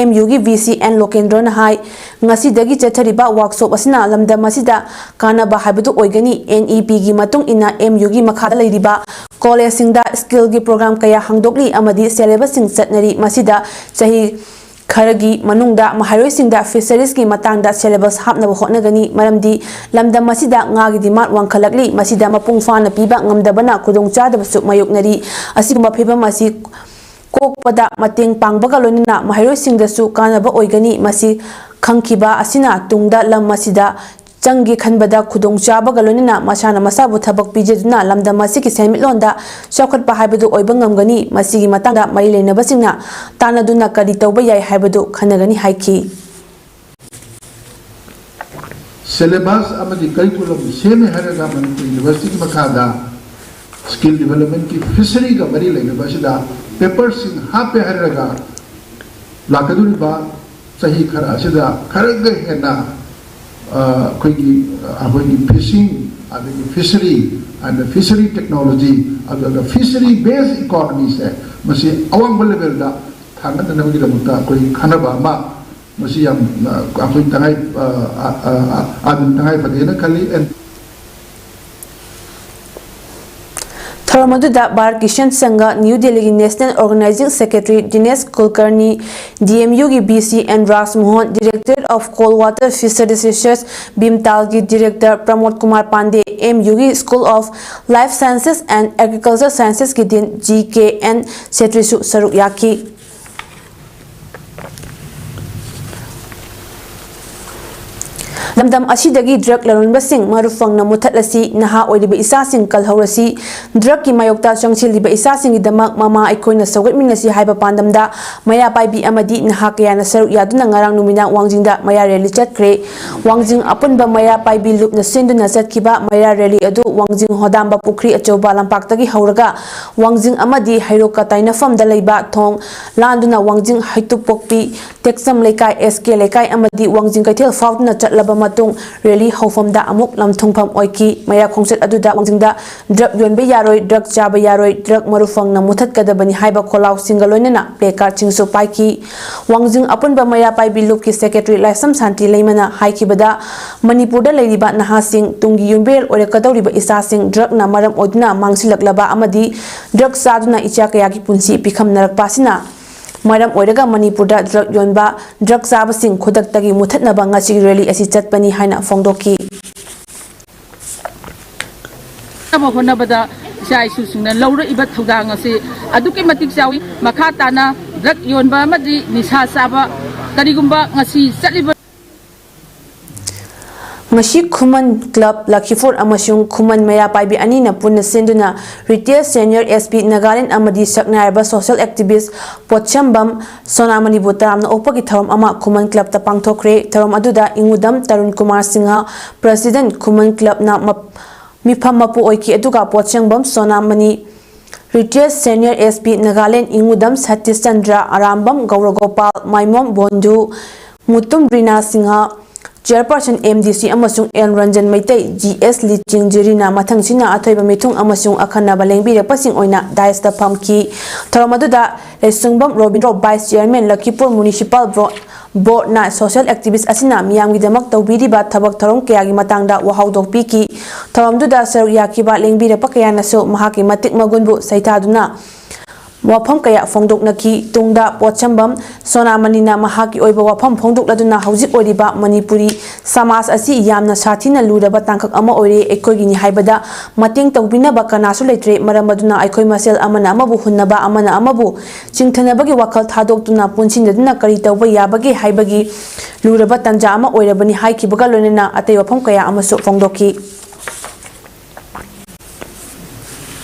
MUꯒꯤ VC N ꯂꯣꯀꯦꯟꯗ꯭ꯔꯅ ꯍꯥꯏ, ꯉꯁꯤꯗꯒꯤ ꯆꯠꯊꯔꯤꯕ workshop ꯑꯁꯤꯅ ꯂꯝꯗꯝ ꯑꯁꯤꯗ ꯀꯥꯟꯅꯕ ꯍꯥꯏꯕꯗꯨ ꯑꯣꯏꯒꯅꯤ꯫ NEPꯒꯤ ꯃꯇꯨꯡ ꯏꯟꯅ MUꯒꯤ ꯃꯈꯥꯗ ꯂꯩꯔꯤꯕ ꯀꯣꯂꯦꯖꯁꯤꯡꯗ skillꯒꯤ program ꯀꯌꯥ ꯍꯥꯡꯗꯣꯛꯂꯤ ꯑꯃꯗꯤ syllabusꯁꯤꯡ ꯆꯠꯅꯔꯤ꯫ ꯃꯁꯤꯗ ꯆꯍꯤ ꯈꯔꯒꯤ ꯃꯅꯨꯡꯗ ꯃꯍꯩꯔꯣꯏꯁꯤꯡꯗ fisheriesꯀꯤ ꯃꯇꯥꯡꯗ syllabus ꯍꯥꯞꯅꯕ ꯍꯣꯠꯅꯒꯅꯤ, ꯃꯔꯝꯗꯤ ꯂꯝꯗꯝ ꯑꯁꯤꯗ ꯉꯥꯒꯤ demand ꯋꯥꯡꯈꯠꯂꯛꯂꯤ꯫ ꯃꯁꯤꯗ ꯃꯄꯨꯡ ꯐꯥꯅ ꯄꯤꯕ ꯉꯝꯗꯕꯅ ꯈꯨꯗꯣꯡꯆꯥꯗꯕꯁꯨ ꯃꯥꯌꯣꯛꯅꯔꯤ꯫ ꯑꯁꯤꯒꯨꯝꯕ ꯐꯤꯚꯝ ꯑꯁꯤ ꯀꯣꯛꯄꯗ ꯃꯇꯦꯡ ꯄꯥꯡꯕꯒ ꯂꯣꯏꯅꯅ ꯃꯍꯩꯔꯣꯏꯁꯤꯡꯗꯁꯨ ꯀꯥꯟꯅꯕ ꯑꯣꯏꯒꯅꯤ꯫ ꯃꯁꯤ ꯈꯪꯈꯤꯕ ꯑꯁꯤꯅ ꯇꯨꯡꯗ ꯂꯝ ꯑꯁꯤꯗ ꯆꯪꯒꯦ ꯈꯟꯕꯗ ꯈꯨꯗꯣꯡꯆꯥꯕꯒ ꯂꯣꯏꯅꯅ ꯃꯁꯥꯅ ꯃꯁꯥꯕꯨ ꯊꯕꯛ ꯄꯤꯖꯗꯨꯅ ꯂꯝꯗꯝ ꯑꯁꯤꯒꯤ ꯁꯦꯟꯃꯤꯠꯂꯣꯟꯗ ꯆꯥꯎꯈꯠꯄ ꯍꯥꯏꯕꯗꯨ ꯑꯣꯏꯕ ꯉꯝꯒꯅꯤ꯫ ꯃꯁꯤꯒꯤ ꯃꯇꯥꯡꯗ ꯃꯔꯤ ꯂꯩꯅꯕꯁꯤꯡꯅ ꯇꯥꯟꯅꯗꯨꯅ ꯀꯔꯤ ꯇꯧꯕ ꯌꯥꯏ ꯍꯥꯏꯕꯗꯨ ꯈꯟꯅꯒꯅꯤ ꯍꯥꯏꯈꯤ꯫ Syllabus ꯑꯃꯗꯤ curriculum ꯁꯦꯝꯃꯦ ꯍꯥꯏꯔꯒ ꯃꯅꯤꯄꯨꯔ ꯌꯨꯅꯤꯚꯔꯁꯤꯇꯤꯒꯤ ꯃꯈꯥꯗ skill developmentꯀꯤ fisheryꯒ ꯃꯔꯤ ꯂꯩꯅꯕ ꯑꯁꯤꯗ paperꯁꯤꯡ ꯍꯥꯞꯄꯦ ꯍꯥꯏꯔꯒ ꯂꯥꯛꯀꯗꯧꯔꯤꯕ ꯆꯍꯤ ꯈꯔ ꯑꯁꯤꯗ ꯈꯔꯒ ꯍꯦꯟꯅ ꯑ, ꯑꯩꯈꯣꯏꯒꯤ ꯑꯩꯈꯣꯏꯒꯤ fishing ꯑꯗꯒꯤ fishery and fishery technology ꯑꯗꯨꯒ fishery based economyꯁꯦ ꯃꯁꯤ ꯑꯋꯥꯡꯕ levelꯗ ꯊꯥꯡꯒꯠꯅꯅꯕꯒꯤꯗꯃꯛꯇ ꯑꯩꯈꯣꯏ ꯈꯟꯅꯕ ꯑꯃ ꯃꯁꯤ ꯌꯥꯝ ꯑ, ꯑꯩꯈꯣꯏ ꯇꯉꯥꯏ ꯑ, ꯑ, ꯑ, ꯑ, ꯑꯗꯨꯝ ꯇꯉꯥꯏ ꯐꯗꯦꯅ ꯈꯜꯂꯤ꯫ And ꯊꯧꯔꯝ ꯑꯗꯨꯗ ꯕꯥꯜ ꯀ꯭ꯔꯤꯁꯟ ꯁꯪꯘ ꯅ꯭ꯌꯨ ꯗꯦꯜꯂꯤꯒꯤ National Organizing Secretary ꯗꯤꯅꯦꯁ ꯀꯨꯜꯀꯔꯅꯤ, DMUꯒꯤ VC N Rajmohan, Director of Cold Water Fisheries Research, ꯕꯤꯝꯇꯥꯜꯒꯤ Director ꯄ꯭ꯔꯃꯣꯗ ꯀꯨꯃꯥꯔ ꯄꯥꯟꯗꯦ, MUꯒꯤ School of Life Sciences and Agriculture Sciencesꯀꯤ Dean G K N ꯁꯦꯇ꯭ꯔꯤꯁꯨ ꯁꯔꯨꯛ ꯌꯥꯈꯤ꯫ ꯂꯝꯗꯝ ꯑꯁꯤꯗꯒꯤ ꯗ꯭ꯔꯒ ꯂꯂꯣꯟꯕꯁꯤꯡ ꯃꯔꯨ ꯐꯪꯅ ꯃꯨꯊꯠꯂꯁꯤ, ꯅꯍꯥ ꯑꯣꯏꯔꯤꯕ ꯏꯆꯥꯁꯤꯡ ꯀꯜꯍꯧꯔꯁꯤ, ꯗ꯭ꯔꯒꯀꯤ ꯃꯥꯌꯣꯛꯇ ꯆꯪꯁꯤꯜꯂꯤꯕ ꯏꯆꯥꯁꯤꯡꯒꯤꯗꯃꯛ ꯃꯃꯥ ꯑꯩꯈꯣꯏꯅ ꯁꯧꯒꯠꯃꯤꯟꯅꯁꯤ ꯍꯥꯏꯕ ꯄꯥꯟꯗꯝꯗ ꯃꯩꯔꯥ ꯄꯥꯏꯕꯤ ꯑꯃꯗꯤ ꯅꯍꯥ ꯀꯌꯥꯅ ꯁꯔꯨꯛ ꯌꯥꯗꯨꯅ ꯉꯔꯥꯡ ꯅꯨꯃꯤꯗꯥꯡ ꯋꯥꯡꯖꯤꯡꯗ ꯃꯩꯔꯥ ꯔꯦꯂꯤ ꯆꯠꯈ꯭ꯔꯦ꯫ ꯋꯥꯡꯖꯤꯡ ꯑꯄꯨꯟꯕ ꯃꯩꯔꯥ ꯄꯥꯏꯕꯤ ꯂꯨꯞꯅ ꯁꯤꯟꯗꯨꯅ ꯆꯠꯈꯤꯕ ꯃꯩꯔꯥ ꯔꯦꯂꯤ ꯑꯗꯨ ꯋꯥꯡꯖꯤꯡ ꯍꯣꯗꯥꯝꯕ ꯄꯨꯈ꯭ꯔꯤ ꯑꯆꯧꯕ ꯂꯝꯄꯥꯛꯇꯒꯤ ꯍꯧꯔꯒ ꯋꯥꯡꯖꯤꯡ ꯑꯃꯗꯤ ꯍꯩꯔꯣꯛꯀ ꯇꯥꯏꯅꯐꯝꯗ ꯂꯩꯕ ꯊꯣꯡ ꯂꯥꯟꯗꯨꯅ ꯋꯥꯡꯖꯤꯡ ꯍꯩꯇꯨꯞꯄꯣꯛꯄꯤ ꯇꯦꯛꯆꯝ ꯂꯩꯀꯥꯏ, ꯑꯦꯁ ꯀꯦ ꯂꯩꯀꯥꯏ ꯑꯃꯗꯤ ꯋꯥꯡꯖꯤꯡ ꯀꯩꯊꯦꯜ ꯐꯥꯎꯗꯨꯅ ꯆꯠꯂꯕ ꯃꯇꯨꯡ ꯔꯦꯂꯤ ꯍꯧꯐꯝꯗ ꯑꯃꯨꯛ ꯂꯝꯊꯨꯡꯐꯝ ꯑꯣꯏꯈꯤ꯫ ꯃꯩꯔꯥ ꯈꯣꯡꯆꯠ ꯑꯗꯨꯗ ꯋꯥꯡꯖꯤꯡꯗ ꯗ꯭ꯔꯒ ꯌꯣꯟꯕ ꯌꯥꯔꯣꯏ, ꯗ꯭ꯔꯒ ꯆꯥꯕ ꯌꯥꯔꯣꯏ, ꯗ꯭ꯔꯒ ꯃꯔꯨ ꯐꯪꯅ ꯃꯨꯊꯠꯀꯗꯕꯅꯤ ꯍꯥꯏꯕ ꯈꯣꯜꯂꯥꯎꯁꯤꯡꯒ ꯂꯣꯏꯅꯅ ꯄ꯭ꯂꯦ ꯀꯥꯔꯗꯁꯤꯡꯁꯨ ꯄꯥꯏꯈꯤ꯫ ꯋꯥꯡꯖꯤꯡ ꯑꯄꯨꯟꯕ ꯃꯩꯔꯥ ꯄꯥꯏꯕꯤ ꯂꯨꯞꯀꯤ ꯁꯦꯀ꯭ꯔꯦꯇꯔꯤ ꯂꯥꯏꯁ꯭ꯔꯝ ꯁꯥꯟꯇꯤ ꯂꯩꯃꯅ ꯍꯥꯏꯈꯤꯕꯗ, ꯃꯅꯤꯄꯨꯔꯗ ꯂꯩꯔꯤꯕ ꯅꯍꯥꯁꯤꯡ, ꯇꯨꯡꯒꯤ ꯌꯨꯝꯕꯤꯔꯦꯜ ꯑꯣꯏꯔꯛꯀꯗꯧꯔꯤꯕ ꯏꯆꯥꯁꯤꯡ ꯗ꯭ꯔꯒꯅ ꯃꯔꯝ ꯑꯣꯏꯗꯨꯅ ꯃꯥꯡꯁꯤꯜꯂꯛꯂꯕ ꯑꯃꯗꯤ ꯗ꯭ꯔꯒ ꯆꯥꯗꯨꯅ ꯏꯆꯥ ꯀꯌꯥꯒꯤ ꯄꯨꯟꯁꯤ ꯄꯤꯈꯝꯅꯔꯛꯄ ꯑꯁꯤꯅ ꯃꯔꯝ ꯑꯣꯏꯔꯒ ꯃꯅꯤꯄꯨꯔꯗ ꯗ꯭ꯔꯒ ꯌꯣꯟꯕ, ꯗ꯭ꯔꯒ ꯆꯥꯕꯁꯤꯡ ꯈꯨꯗꯛꯇꯒꯤ ꯃꯨꯊꯠꯅꯕ ꯉꯁꯤꯒꯤ ꯔꯦꯂꯤ ꯑꯁꯤ ꯆꯠꯄꯅꯤ ꯍꯥꯏꯅ ꯐꯣꯡꯗꯣꯛꯈꯤ꯫ ꯍꯣꯠꯅꯕ ꯍꯣꯠꯅꯕꯗ ꯏꯆꯥ ꯏꯁꯨꯁꯤꯡꯅ ꯂꯧꯔꯛꯏꯕ ꯊꯧꯗꯥꯡ ꯑꯁꯤ ꯑꯗꯨꯛꯀꯤ ꯃꯇꯤꯛ ꯆꯥꯎꯏ꯫ ꯃꯈꯥ ꯇꯥꯅ ꯗ꯭ꯔꯒ ꯌꯣꯟꯕ ꯑꯃꯗꯤ ꯅꯤꯁꯥ ꯆꯥꯕ ꯀꯔꯤꯒꯨꯝꯕ ꯉꯁꯤ ꯆꯠꯂꯤꯕ ꯉꯁꯤ ꯈꯨꯃꯟ ꯀ꯭ꯂꯕ ꯂꯈꯤꯐꯣꯔ ꯑꯃꯁꯨꯡ ꯈꯨꯃꯟ ꯃꯩꯔꯥ ꯄꯥꯏꯕꯤ ꯑꯅꯤꯅ ꯄꯨꯟꯅ ꯁꯤꯟꯗꯨꯅ retail senior S P Nagaland ꯑꯃꯗꯤ ꯁꯛꯅꯥꯏꯔꯕ ꯁꯣꯁꯤꯌꯦꯜ ꯑꯦꯛꯇꯤꯚꯤꯁ꯭ꯠ ꯄꯣꯠꯁꯝꯕꯝ ꯁꯣꯅꯥꯃꯅꯤꯕꯨ ꯇꯔꯥꯝꯅ ꯑꯣꯛꯄꯒꯤ ꯊꯧꯔꯝ ꯑꯃ ꯈꯨꯃꯟ ꯀ꯭ꯂꯕꯇ ꯄꯥꯡꯊꯣꯛꯈ꯭ꯔꯦ꯫ ꯊꯧꯔꯝ ꯑꯗꯨꯗ ꯏꯉꯨꯗꯝ ꯇꯔꯨꯟ ꯀꯨꯃꯥꯔ ꯁꯤꯡꯍ, ꯄ꯭ꯔꯁꯤꯗꯦꯟꯠ ꯈꯨꯃꯟ ꯀ꯭ꯂꯕꯅ ꯃꯞ-, ꯃꯤꯐꯝ ꯃꯄꯨ ꯑꯣꯏꯈꯤ, ꯑꯗꯨꯒ ꯄꯣꯠꯁꯪꯕꯝ ꯁꯣꯅꯥꯃꯅꯤ, ꯔꯤꯇꯦꯜ ꯁꯦꯅꯤꯌꯔ ꯑꯦꯁ ꯄꯤ ꯅꯥꯒꯥꯂꯦꯟ Ingudam Satish Chandra, Arambam Gouragopal, Maimom Bondu, Mutum Rina Singh, chairperson M D C ꯑꯃꯁꯨꯡ L Ranjan Meitei, G S ꯂꯤꯆꯤꯡ ꯖꯤꯔꯤꯅ ꯃꯊꯪꯁꯤꯅ ꯑꯊꯣꯏꯕ ꯃꯤꯊꯨꯡ ꯑꯃꯁꯨꯡ ꯑꯈꯟꯅꯕ ꯂꯦꯡꯕꯤꯔꯛꯄꯁꯤꯡ ꯑꯣꯏꯅ ꯗꯥꯏꯁꯇ ꯐꯝꯈꯤ꯫ ꯊꯧꯔꯝ ꯑꯗꯨꯗ ꯂꯩꯁꯨꯡꯕꯝ ꯔꯣꯕꯤꯟꯗ꯭ꯔꯣ, ꯚꯥꯏꯁ ꯆꯦꯌꯔꯃꯦꯟ, ꯂꯈꯤꯄꯨꯔ ꯃ꯭ꯌꯨꯅꯤꯁꯤꯄꯥꯜ ꯕꯣꯔꯗ, ꯕꯣꯔꯗꯅ ꯁꯣꯁꯤꯌꯦꯜ ꯑꯦꯛꯇꯤꯚꯤꯁ꯭ꯠ ꯑꯁꯤꯅ ꯃꯤꯌꯥꯝꯒꯤꯗꯃꯛ ꯇꯧꯕꯤꯔꯤꯕ ꯊꯕꯛ ꯊꯧꯔꯝ ꯀꯌꯥꯒꯤ ꯃꯇꯥꯡꯗ ꯋꯥꯍꯧꯗꯣꯛ ꯄꯤꯈꯤ꯫ ꯊꯧꯔꯝꯗꯨꯗ ꯁꯔꯨꯛ ꯌꯥꯈꯤꯕ ꯂꯦꯡꯕꯤꯔꯛꯄ ꯀꯌꯥꯅꯁꯨ ꯃꯍꯥꯛꯀꯤ ꯃꯇꯤꯛ ꯃꯒꯨꯟꯕꯨ ꯁꯩꯊꯥꯗꯨꯅ ꯋꯥꯐꯝ ꯀꯌꯥ ꯐꯣꯡꯗꯣꯛꯅꯈꯤ꯫ ꯇꯨꯡꯗ ꯄꯣꯠꯁꯝꯕꯝ ꯁꯣꯅꯥꯃꯅꯤꯅ ꯃꯍꯥꯛꯀꯤ ꯑꯣꯏꯕ ꯋꯥꯐꯝ ꯐꯣꯡꯗꯣꯛꯂꯗꯨꯅ, ꯍꯧꯖꯤꯛ ꯑꯣꯏꯔꯤꯕ ꯃꯅꯤꯄꯨꯔꯤ ꯁꯃꯥꯖ ꯑꯁꯤ ꯌꯥꯝꯅ ꯁꯥꯊꯤꯅ ꯂꯨꯔꯕ ꯇꯥꯡꯀꯛ ꯑꯃ ꯑꯣꯏꯔꯦ꯫ ꯑꯩꯈꯣꯏꯒꯤꯅꯤ ꯍꯥꯏꯕꯗ ꯃꯇꯦꯡ ꯇꯧꯕꯤꯅꯕ ꯀꯅꯥꯁꯨ ꯂꯩꯇ꯭ꯔꯦ꯫ ꯃꯔꯝ ꯑꯗꯨꯅ ꯑꯩꯈꯣꯏ ꯃꯁꯦꯜ ꯑꯃꯅ ꯑꯃꯕꯨ ꯍꯨꯟꯅꯕ, ꯑꯃꯅ ꯑꯃꯕꯨ ꯆꯤꯡꯊꯅꯕꯒꯤ ꯋꯥꯈꯜ ꯊꯥꯗꯣꯛꯇꯨꯅ ꯄꯨꯟꯁꯤꯟꯅꯗꯨꯅ ꯀꯔꯤ ꯇꯧꯕ ꯌꯥꯕꯒꯦ ꯍꯥꯏꯕꯒꯤ ꯂꯨꯔꯕ ꯇꯥꯟꯖꯥ ꯑꯃ ꯑꯣꯏꯔꯕꯅꯤ ꯍꯥꯏꯈꯤꯕꯒ ꯂꯣꯏꯅꯅ ꯑꯇꯩ ꯋꯥꯐꯝ ꯀꯌꯥ ꯑꯃꯁꯨ ꯐꯣꯡꯗꯣꯛꯈꯤ꯫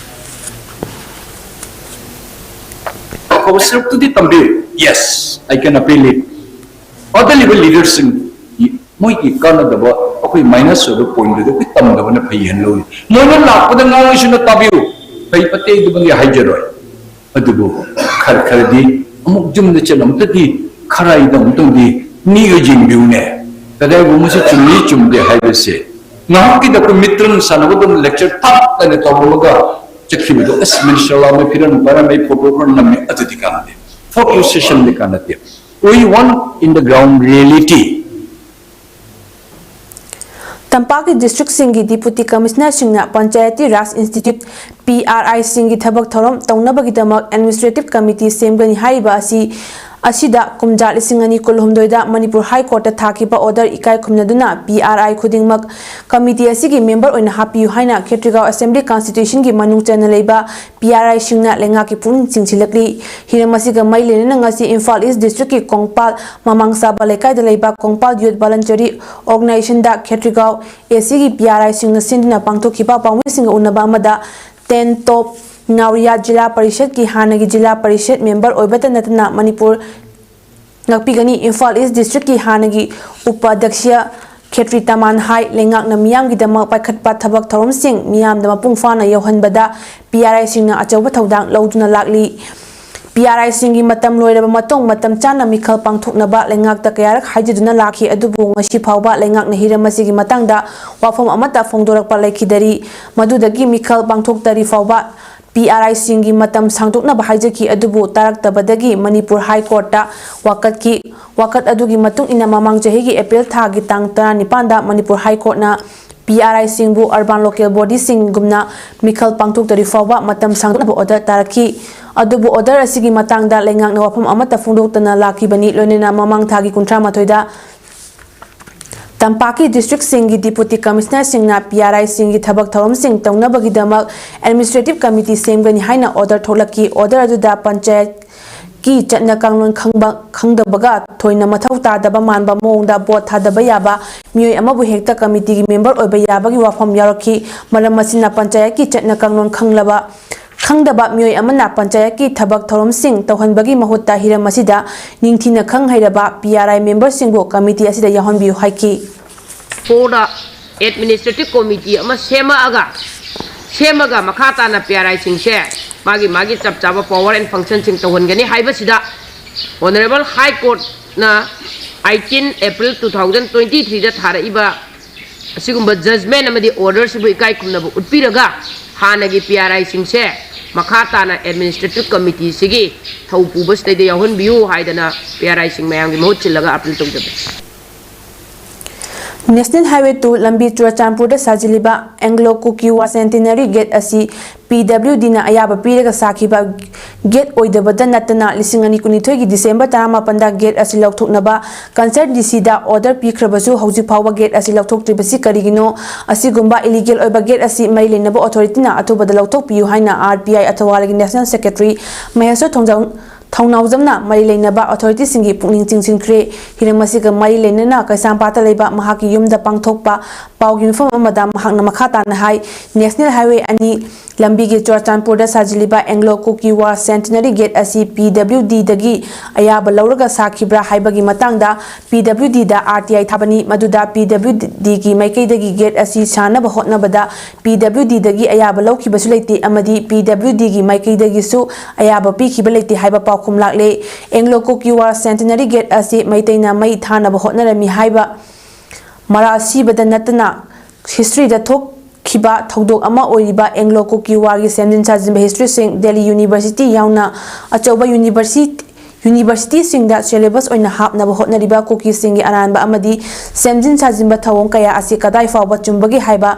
ꯑꯐꯕ ꯁꯔꯨꯛꯇꯨꯗꯤ ꯇꯝꯕꯤꯌꯨ꯫ Yes, I can appeal it. ꯑꯗ ꯂꯩꯕ ꯂꯤꯗꯔꯁꯤꯡ, ꯃꯣꯏꯒꯤ ꯀꯥꯟꯅꯗꯕ, ꯑꯩꯈꯣꯏ ꯃꯥꯏꯅꯁ ꯑꯣꯏꯕ ꯄꯣꯏꯟꯗꯨꯗꯤ ꯑꯩꯈꯣꯏ ꯇꯝꯗꯕꯅ ꯐꯩ ꯍꯥꯏꯅ ꯂꯧꯏ꯫ ꯃꯣꯏꯅ ꯂꯥꯛꯄꯗ ꯉꯥꯡꯉꯁꯨꯅ ꯇꯥꯕꯤꯌꯨ, ꯐꯩ ꯐꯠꯇꯦ ꯑꯗꯨꯃꯗꯤ ꯍꯥꯏꯖꯔꯣꯏ꯫ ꯑꯗꯨꯕꯨ ꯈꯔ ꯈꯔꯗꯤ ꯑꯃꯨꯛ ꯌꯨꯝꯗ ꯆꯠꯂ ꯑꯃꯨꯛꯇꯗꯤ ꯈꯔꯥꯏꯗ ꯑꯃꯨꯛꯇꯪꯗꯤ ꯃꯤꯒ ꯌꯦꯡꯕꯤꯌꯨꯅꯦ꯫ ꯀꯗꯥꯏꯒꯨꯝꯕꯁꯤ ꯆꯨꯝꯃꯤ ꯆꯨꯝꯗꯦ ꯍꯥꯏꯕꯁꯦ ꯉꯥꯏꯍꯥꯛꯀꯤꯗ ꯑꯩꯈꯣꯏ ꯃꯤꯇ꯭ꯔꯪ ꯁꯥꯟꯅꯕꯗꯧꯅ lecture ꯇꯞ ꯍꯥꯏꯅ ꯇꯧꯔꯝꯃꯒ ꯆꯠꯈꯤꯕꯗꯣ, ꯑꯁ, ꯃꯤꯅꯤꯁꯇꯔ ꯂꯥꯛꯑꯝꯃꯦ, ꯐꯤꯔꯣꯟ ꯄꯥꯏꯔꯝꯃꯦ, ꯐꯣꯇꯣ ꯈꯔ ꯅꯝꯃꯦ, ꯑꯗꯨꯗꯤ ꯀꯥꯟꯅꯗꯦ꯫ ꯐꯣꯇꯣ ꯁꯦꯁꯟꯗꯤ ꯀꯥꯟꯅꯗꯦ꯫ We want in the ground reality. ꯇꯝꯄꯥꯛꯀꯤ ꯗꯤꯁꯇ꯭ꯔꯤꯛꯁꯤꯡꯒꯤ ꯗꯤꯄꯨꯇꯤ ꯀꯃꯤꯁꯅꯔꯁꯤꯡꯅ ꯄꯟꯆꯥꯌꯇꯤ ꯔꯥꯖ ꯏꯟꯁꯇꯤꯇ꯭ꯌꯨꯠ, ꯄꯤ ꯑꯥꯔ ꯑꯥꯏꯁꯤꯡꯒꯤ ꯊꯕꯛ ꯊꯧꯔꯝ ꯇꯧꯅꯕꯒꯤꯗꯃꯛ ꯑꯦꯗꯃꯤꯅꯤꯁꯇ꯭ꯔꯦꯇꯤꯚ ꯀꯃꯤꯇꯤ ꯁꯦꯝꯒꯅꯤ ꯍꯥꯏꯔꯤꯕ ꯑꯁꯤ, ꯑꯁꯤꯗ ꯀꯨꯝꯖꯥ ꯂꯤꯁꯤꯡ ꯑꯅꯤ ꯀꯨꯟꯍꯨꯝꯗꯣꯏꯗ ꯃꯅꯤꯄꯨꯔ ꯍꯥꯏ ꯀꯣꯔꯠꯇ ꯊꯥꯈꯤꯕ ꯑꯣꯔꯗꯔ ꯏꯀꯥꯏ ꯈꯨꯝꯅꯗꯨꯅ ꯄꯤ ꯑꯥꯔ ꯑꯥꯏ ꯈꯨꯗꯤꯡꯃꯛ ꯀꯃꯤꯇꯤ ꯑꯁꯤꯒꯤ ꯃꯦꯝꯕꯔ ꯑꯣꯏꯅ ꯍꯥꯞꯄꯤꯌꯨ ꯍꯥꯏꯅ ꯈꯦꯇ꯭ꯔꯤꯒꯥꯎ ꯑꯦꯁꯦꯝꯕ꯭ꯂꯤ ꯀꯟꯁꯇꯤꯇ꯭ꯌꯨꯁꯟꯒꯤ ꯃꯅꯨꯡ ꯆꯟꯅ ꯂꯩꯕ ꯄꯤ ꯑꯥꯔ ꯑꯥꯏꯁꯤꯡꯅ ꯂꯩꯉꯥꯛꯀꯤ ꯄꯨꯛꯅꯤꯡ ꯆꯤꯡꯁꯤꯜꯂꯛꯂꯤ꯫ ꯍꯤꯔꯝ ꯑꯁꯤꯒ ꯃꯔꯤ ꯂꯩꯅꯅ ꯉꯁꯤ ꯏꯝꯐꯥꯜ ꯏꯁ ꯗꯤꯁꯇ꯭ꯔꯤꯛꯀꯤ ꯀꯣꯡꯄꯥꯜ ꯃꯃꯥꯡ ꯆꯥꯕ ꯂꯩꯀꯥꯏꯗ ꯂꯩꯕ ꯀꯣꯡꯄꯥꯜ ꯌꯨꯠ ꯚꯣꯂꯟꯇꯔꯤ ꯑꯣꯔꯒꯅꯥꯏꯖꯦꯁꯟꯗ ꯈꯦꯇ꯭ꯔꯤꯒꯥꯎ ꯑꯦꯁꯤꯒꯤ ꯄꯤ ꯑꯥꯔ ꯑꯥꯏꯁꯤꯡꯅ ꯁꯤꯟꯗꯨꯅ ꯄꯥꯡꯊꯣꯛꯈꯤꯕ ꯄꯥꯎꯃꯤꯁꯤꯡꯒ ꯎꯅꯕ ꯑꯃꯗ ꯇꯦꯟ ꯇꯣꯞ ꯅꯥꯎꯔꯤꯌꯥ ꯖꯤꯂꯥ ꯄꯔꯤꯁꯠꯀꯤ ꯍꯥꯟꯅꯒꯤ ꯖꯤꯂꯥ ꯄꯔꯤꯁꯠ ꯃꯦꯝꯕꯔ ꯑꯣꯏꯕꯇ ꯅꯠꯇꯅ ꯃꯅꯤꯄꯨꯔ ꯉꯥꯛꯄꯤꯒꯅꯤ, ꯏꯝꯐꯥꯜ ꯏꯁ ꯗꯤꯁꯇ꯭ꯔꯤꯛꯀꯤ ꯍꯥꯟꯅꯒꯤ ꯎꯄꯥꯙ꯭ꯌꯛꯁ ꯈꯦꯇ꯭ꯔꯤ ꯇꯃꯥꯟ ꯍꯥꯏ ꯂꯩꯉꯥꯛꯅ ꯃꯤꯌꯥꯝꯒꯤꯗꯃꯛ ꯄꯥꯏꯈꯠꯄ ꯊꯕꯛ ꯊꯧꯔꯝꯁꯤꯡ ꯃꯤꯌꯥꯝꯗ ꯃꯄꯨꯡ ꯐꯥꯅ ꯌꯧꯍꯟꯕꯗ ꯄꯤ ꯑꯥꯔ ꯑꯥꯏꯁꯤꯡꯅ ꯑꯆꯧꯕ ꯊꯧꯗꯥꯡ ꯂꯧꯗꯨꯅ ꯂꯥꯛꯂꯤ꯫ ꯄꯤ ꯑꯥꯔ ꯑꯥꯏꯁꯤꯡꯒꯤ ꯃꯇꯝ ꯂꯣꯏꯔꯕ ꯃꯇꯨꯡ ꯃꯇꯝ ꯆꯥꯅ ꯃꯤꯈꯜ ꯄꯥꯡꯊꯣꯛꯅꯕ ꯂꯩꯉꯥꯛꯇ ꯀꯌꯥꯔꯛ ꯍꯥꯏꯖꯗꯨꯅ ꯂꯥꯛꯈꯤ, ꯑꯗꯨꯕꯨ ꯉꯁꯤ ꯐꯥꯎꯕ ꯂꯩꯉꯥꯛꯅ ꯍꯤꯔꯝ ꯑꯁꯤꯒꯤ ꯃꯇꯥꯡꯗ ꯋꯥꯐꯝ ꯑꯃꯠꯇ ꯐꯣꯡꯗꯣꯔꯛꯄ ꯂꯩꯈꯤꯗꯔꯤ꯫ ꯃꯗꯨꯗꯒꯤ ꯃꯤꯈꯜ ꯄꯥꯡꯊꯣꯛꯇꯔꯤ ꯐꯥꯎꯕ ꯄꯤ ꯑꯥꯔ ꯑꯥꯏꯁꯤꯡꯒꯤ ꯃꯇꯝ ꯁꯥꯡꯗꯣꯛꯅꯕ ꯍꯥꯏꯖꯈꯤ, ꯑꯗꯨꯕꯨ ꯇꯥꯔꯛꯇꯕꯗꯒꯤ ꯃꯅꯤꯄꯨꯔ ꯍꯥꯏ ꯀꯣꯔꯠꯇ ꯋꯥꯀꯠꯈꯤ꯫ ꯋꯥꯀꯠ ꯑꯗꯨꯒꯤ ꯃꯇꯨꯡ ꯏꯟꯅ ꯃꯃꯥꯡ ꯆꯍꯤꯒꯤ ꯑꯦꯄ꯭ꯔꯤꯜ ꯊꯥꯒꯤ ꯇꯥꯡ ꯇꯔꯥꯅꯤꯄꯥꯟꯗ ꯃꯅꯤꯄꯨꯔ ꯍꯥꯏ ꯀꯣꯔꯠꯅ ꯄꯤ ꯑꯥꯔ ꯑꯥꯏꯁꯤꯡꯕꯨ urban local bodyꯁꯤꯡꯒꯨꯝꯅ ꯃꯤꯈꯜ ꯄꯥꯡꯊꯣꯛꯇ꯭ꯔꯤ ꯐꯥꯎꯕ ꯃꯇꯝ ꯁꯥꯡꯗꯣꯛꯅꯕ order ꯇꯥꯔꯛꯈꯤ꯫ ꯑꯗꯨꯕꯨ order ꯑꯁꯤꯒꯤ ꯃꯇꯥꯡꯗ ꯂꯩꯉꯥꯛꯅ ꯋꯥꯐꯝ ꯑꯃꯠꯇ ꯐꯣꯡꯗꯣꯛꯇꯅ ꯂꯥꯛꯈꯤꯕꯅꯤ꯫ ꯂꯣꯏꯅꯅ ꯃꯃꯥꯡ ꯊꯥꯒꯤ ꯀꯨꯟꯊ꯭ꯔꯥ ꯃꯥꯊꯣꯏꯗ ꯇꯝꯄꯥꯛꯀꯤ districtꯁꯤꯡꯒꯤ deputy commissionerꯁꯤꯡꯅ ꯄꯤ ꯑꯥꯔ ꯑꯥꯏꯁꯤꯡꯒꯤ ꯊꯕꯛ ꯊꯧꯔꯝꯁꯤꯡ ꯇꯧꯅꯕꯒꯤꯗꯃꯛ administrative committee ꯁꯦꯝꯒꯅꯤ ꯍꯥꯏꯅ order ꯊꯣꯛꯂꯛꯈꯤ꯫ Order ꯑꯗꯨꯗ ꯄꯟꯆꯥꯌꯠꯀꯤ ꯆꯠꯅ ꯀꯥꯡꯂꯣꯟ ꯈꯪꯕ, ꯈꯪꯗꯕꯒ ꯊꯣꯏꯅ ꯃꯊꯧ ꯇꯥꯗꯕ ꯃꯥꯟꯕ ꯃꯑꯣꯡꯗ vote ꯊꯥꯗꯕ ꯌꯥꯕ ꯃꯤꯑꯣꯏ ꯑꯃꯕꯨ ꯍꯦꯛꯇ committeeꯒꯤ member ꯑꯣꯏꯕ ꯌꯥꯕꯒꯤ ꯋꯥꯐꯝ ꯌꯥꯎꯔꯛꯈꯤ꯫ ꯃꯔꯝ ꯑꯁꯤꯅ ꯄꯟꯆꯥꯌꯠꯀꯤ ꯆꯠꯅ ꯀꯥꯡꯂꯣꯟ ꯈꯪꯂꯕ, ꯈꯪꯗꯕ ꯃꯤꯑꯣꯏ ꯑꯃꯅ ꯄꯟꯆꯥꯌꯠꯀꯤ ꯊꯕꯛ ꯊꯧꯔꯝꯁꯤꯡ ꯇꯧꯍꯟꯕꯒꯤ ꯃꯍꯨꯠꯇ ꯍꯤꯔꯝ ꯑꯁꯤꯗ ꯅꯤꯡꯊꯤꯅ ꯈꯪ ꯍꯩꯔꯕ ꯄꯤ ꯑꯥꯔ ꯑꯥꯏ memberꯁꯤꯡꯕꯨ committee ꯑꯁꯤꯗ ꯌꯥꯎꯍꯟꯕꯤꯌꯨ ꯍꯥꯏꯈꯤ꯫ ꯐꯣꯔꯗ administrative committee ꯑꯃ ꯁꯦꯝꯃꯛꯑꯒ, ꯁꯦꯝꯃꯒ ꯃꯈꯥ ꯇꯥꯅ ꯄꯤ ꯑꯥꯔ ꯑꯥꯏꯁꯤꯡꯁꯦ ꯃꯥꯒꯤ ꯃꯥꯒꯤ ꯆꯞ ꯆꯥꯕ power and functionꯁꯤꯡ ꯇꯧꯍꯟꯒꯅꯤ ꯍꯥꯏꯕꯁꯤꯗ Honourable High Courtꯅ eighteen April two thousand twenty threeꯗ ꯊꯥꯔꯛꯏꯕ ꯑꯁꯤꯒꯨꯝꯕ judgement ꯑꯃꯗꯤ orderꯁꯤꯕꯨ ꯏꯀꯥꯏ ꯈꯨꯝꯅꯕ ꯎꯠꯄꯤꯔꯒ ꯍꯥꯟꯅꯒꯤ ꯄꯤ ꯑꯥꯔ ꯑꯥꯏꯁꯤꯡꯁꯦ ꯃꯈꯥ ꯇꯥꯅ administrative committeeꯁꯤꯒꯤ ꯊꯧ ꯄꯨꯕꯁꯤꯗꯩꯗ ꯌꯥꯎꯍꯟꯕꯤꯌꯨ ꯍꯥꯏꯗꯅ ꯄꯤ ꯑꯥꯔ ꯑꯥꯏꯁꯤꯡ ꯃꯌꯥꯝꯒꯤ ꯃꯍꯨꯠ ꯁꯤꯜꯂꯒ appeal ꯇꯧꯖꯕꯅꯤ꯫ National Highway two ꯂꯝꯕꯤ ꯆꯨꯔꯆꯥꯟꯄꯨꯔꯗ ꯁꯥꯖꯤꯜꯂꯤꯕ Anglo Kuki War Centenary Gate ꯑꯁꯤ P W Dꯅ ꯑꯌꯥꯕ ꯄꯤꯔꯒ ꯁꯥꯈꯤꯕ gate ꯑꯣꯏꯗꯕꯗ ꯅꯠꯇꯅ, ꯂꯤꯁꯤꯡ ꯑꯅꯤ ꯀꯨꯟꯅꯤꯊꯣꯏꯒꯤ December ꯇꯔꯥꯃꯥꯄꯟꯗ gate ꯑꯁꯤ ꯂꯧꯊꯣꯛꯅꯕ concerned D Cꯗ order ꯄꯤꯈ꯭ꯔꯕꯁꯨ ꯍꯧꯖꯤꯛ ꯐꯥꯎꯕ gate ꯑꯁꯤ ꯂꯧꯊꯣꯛꯇ꯭ꯔꯤꯕꯁꯤ ꯀꯔꯤꯒꯤꯅꯣ? ꯑꯁꯤꯒꯨꯝꯕ illegal ꯑꯣꯏꯕ gate ꯑꯁꯤ ꯃꯔꯤ ꯂꯩꯅꯕ authorityꯅ ꯑꯊꯨꯕꯗ ꯂꯧꯊꯣꯛꯄꯤꯌꯨ ꯍꯥꯏꯅ R P I ꯑꯊꯧꯕꯥꯜꯒꯤ National Secretary ꯃꯍꯦꯁ꯭ꯋꯔ ꯊꯣꯡꯖꯥꯎ ꯊꯧꯅꯥꯎꯖꯝꯅ ꯃꯔꯤ ꯂꯩꯅꯕ authorityꯁꯤꯡꯒꯤ ꯄꯨꯛꯅꯤꯡ ꯆꯤꯡꯁꯤꯟꯈ꯭ꯔꯦ꯫ ꯍꯤꯔꯝ ꯑꯁꯤꯒ ꯃꯔꯤ ꯂꯩꯅꯅ ꯀꯩꯁꯥꯝꯄꯥꯠꯇ ꯂꯩꯕ ꯃꯍꯥꯛꯀꯤ ꯌꯨꯝꯗ ꯄꯥꯡꯊꯣꯛꯄ ꯄꯥꯎꯒꯤ ꯃꯤꯐꯝ ꯑꯃꯗ ꯃꯍꯥꯛꯅ ꯃꯈꯥ ꯇꯥꯅ ꯍꯥꯏ, National Highway ꯑꯅꯤ ꯂꯝꯕꯤꯒꯤ ꯆꯨꯔꯆꯥꯟꯄꯨꯔꯗ ꯁꯥꯖꯤꯜꯂꯤꯕ Anglo Kuki War Centenary Gate ꯑꯁꯤ P W Dꯗꯒꯤ ꯑꯌꯥꯕ ꯂꯧꯔꯒ ꯁꯥꯈꯤꯕ꯭ꯔꯥ ꯍꯥꯏꯕꯒꯤ ꯃꯇꯥꯡꯗ P W Dꯗ R T I ꯊꯥꯕꯅꯤ꯫ ꯃꯗꯨꯗ P W Dꯒꯤ ꯃꯥꯏꯀꯩꯗꯒꯤ gate ꯑꯁꯤ ꯁꯥꯅꯕ ꯍꯣꯠꯅꯕꯗ P W Dꯗꯒꯤ ꯑꯌꯥꯕ ꯂꯧꯈꯤꯕꯁꯨ ꯂꯩꯇꯦ ꯑꯃꯗꯤ P W Dꯒꯤ ꯃꯥꯏꯀꯩꯗꯒꯤꯁꯨ ꯑꯌꯥꯕ ꯄꯤꯈꯤꯕ ꯂꯩꯇꯦ ꯍꯥꯏꯕ ꯄꯥꯎꯈꯨꯝ ꯂꯥꯛꯂꯦ꯫ Anglo Kuki War Centenary Gate ꯑꯁꯤ ꯃꯩꯇꯩꯅ ꯃꯩ ꯊꯥꯅꯕ ꯍꯣꯠꯅꯔꯝꯃꯤ ꯍꯥꯏꯕ ꯃꯔꯥꯜ ꯁꯤꯕꯗ ꯅꯠꯇꯅ historyꯗ ꯊꯣꯛꯈꯤꯕ ꯊꯧꯗꯣꯛ ꯑꯃ ꯑꯣꯏꯔꯤꯕ Anglo Kuki Warꯒꯤ ꯁꯦꯝꯖꯤꯟ ꯁꯥꯖꯤꯟꯕ historyꯁꯤꯡ Delhi University ꯌꯥꯎꯅ ꯑꯆꯧꯕ university ꯌꯨꯅꯤꯚꯔꯁꯤꯇꯤꯁꯤꯡꯗ ꯁꯦꯂꯦꯕꯁ ꯑꯣꯏꯅ ꯍꯥꯞꯅꯕ ꯍꯣꯠꯅꯔꯤꯕ ꯀꯨꯀꯤꯁꯤꯡꯒꯤ ꯑꯔꯥꯟꯕ ꯑꯃꯗꯤ ꯁꯦꯝꯖꯤꯟ ꯁꯥꯖꯤꯟꯕ ꯊꯧꯑꯣꯡ ꯀꯌꯥ ꯑꯁꯤ ꯀꯗꯥꯏ ꯐꯥꯎꯕ ꯆꯨꯝꯕꯒꯦ ꯍꯥꯏꯕ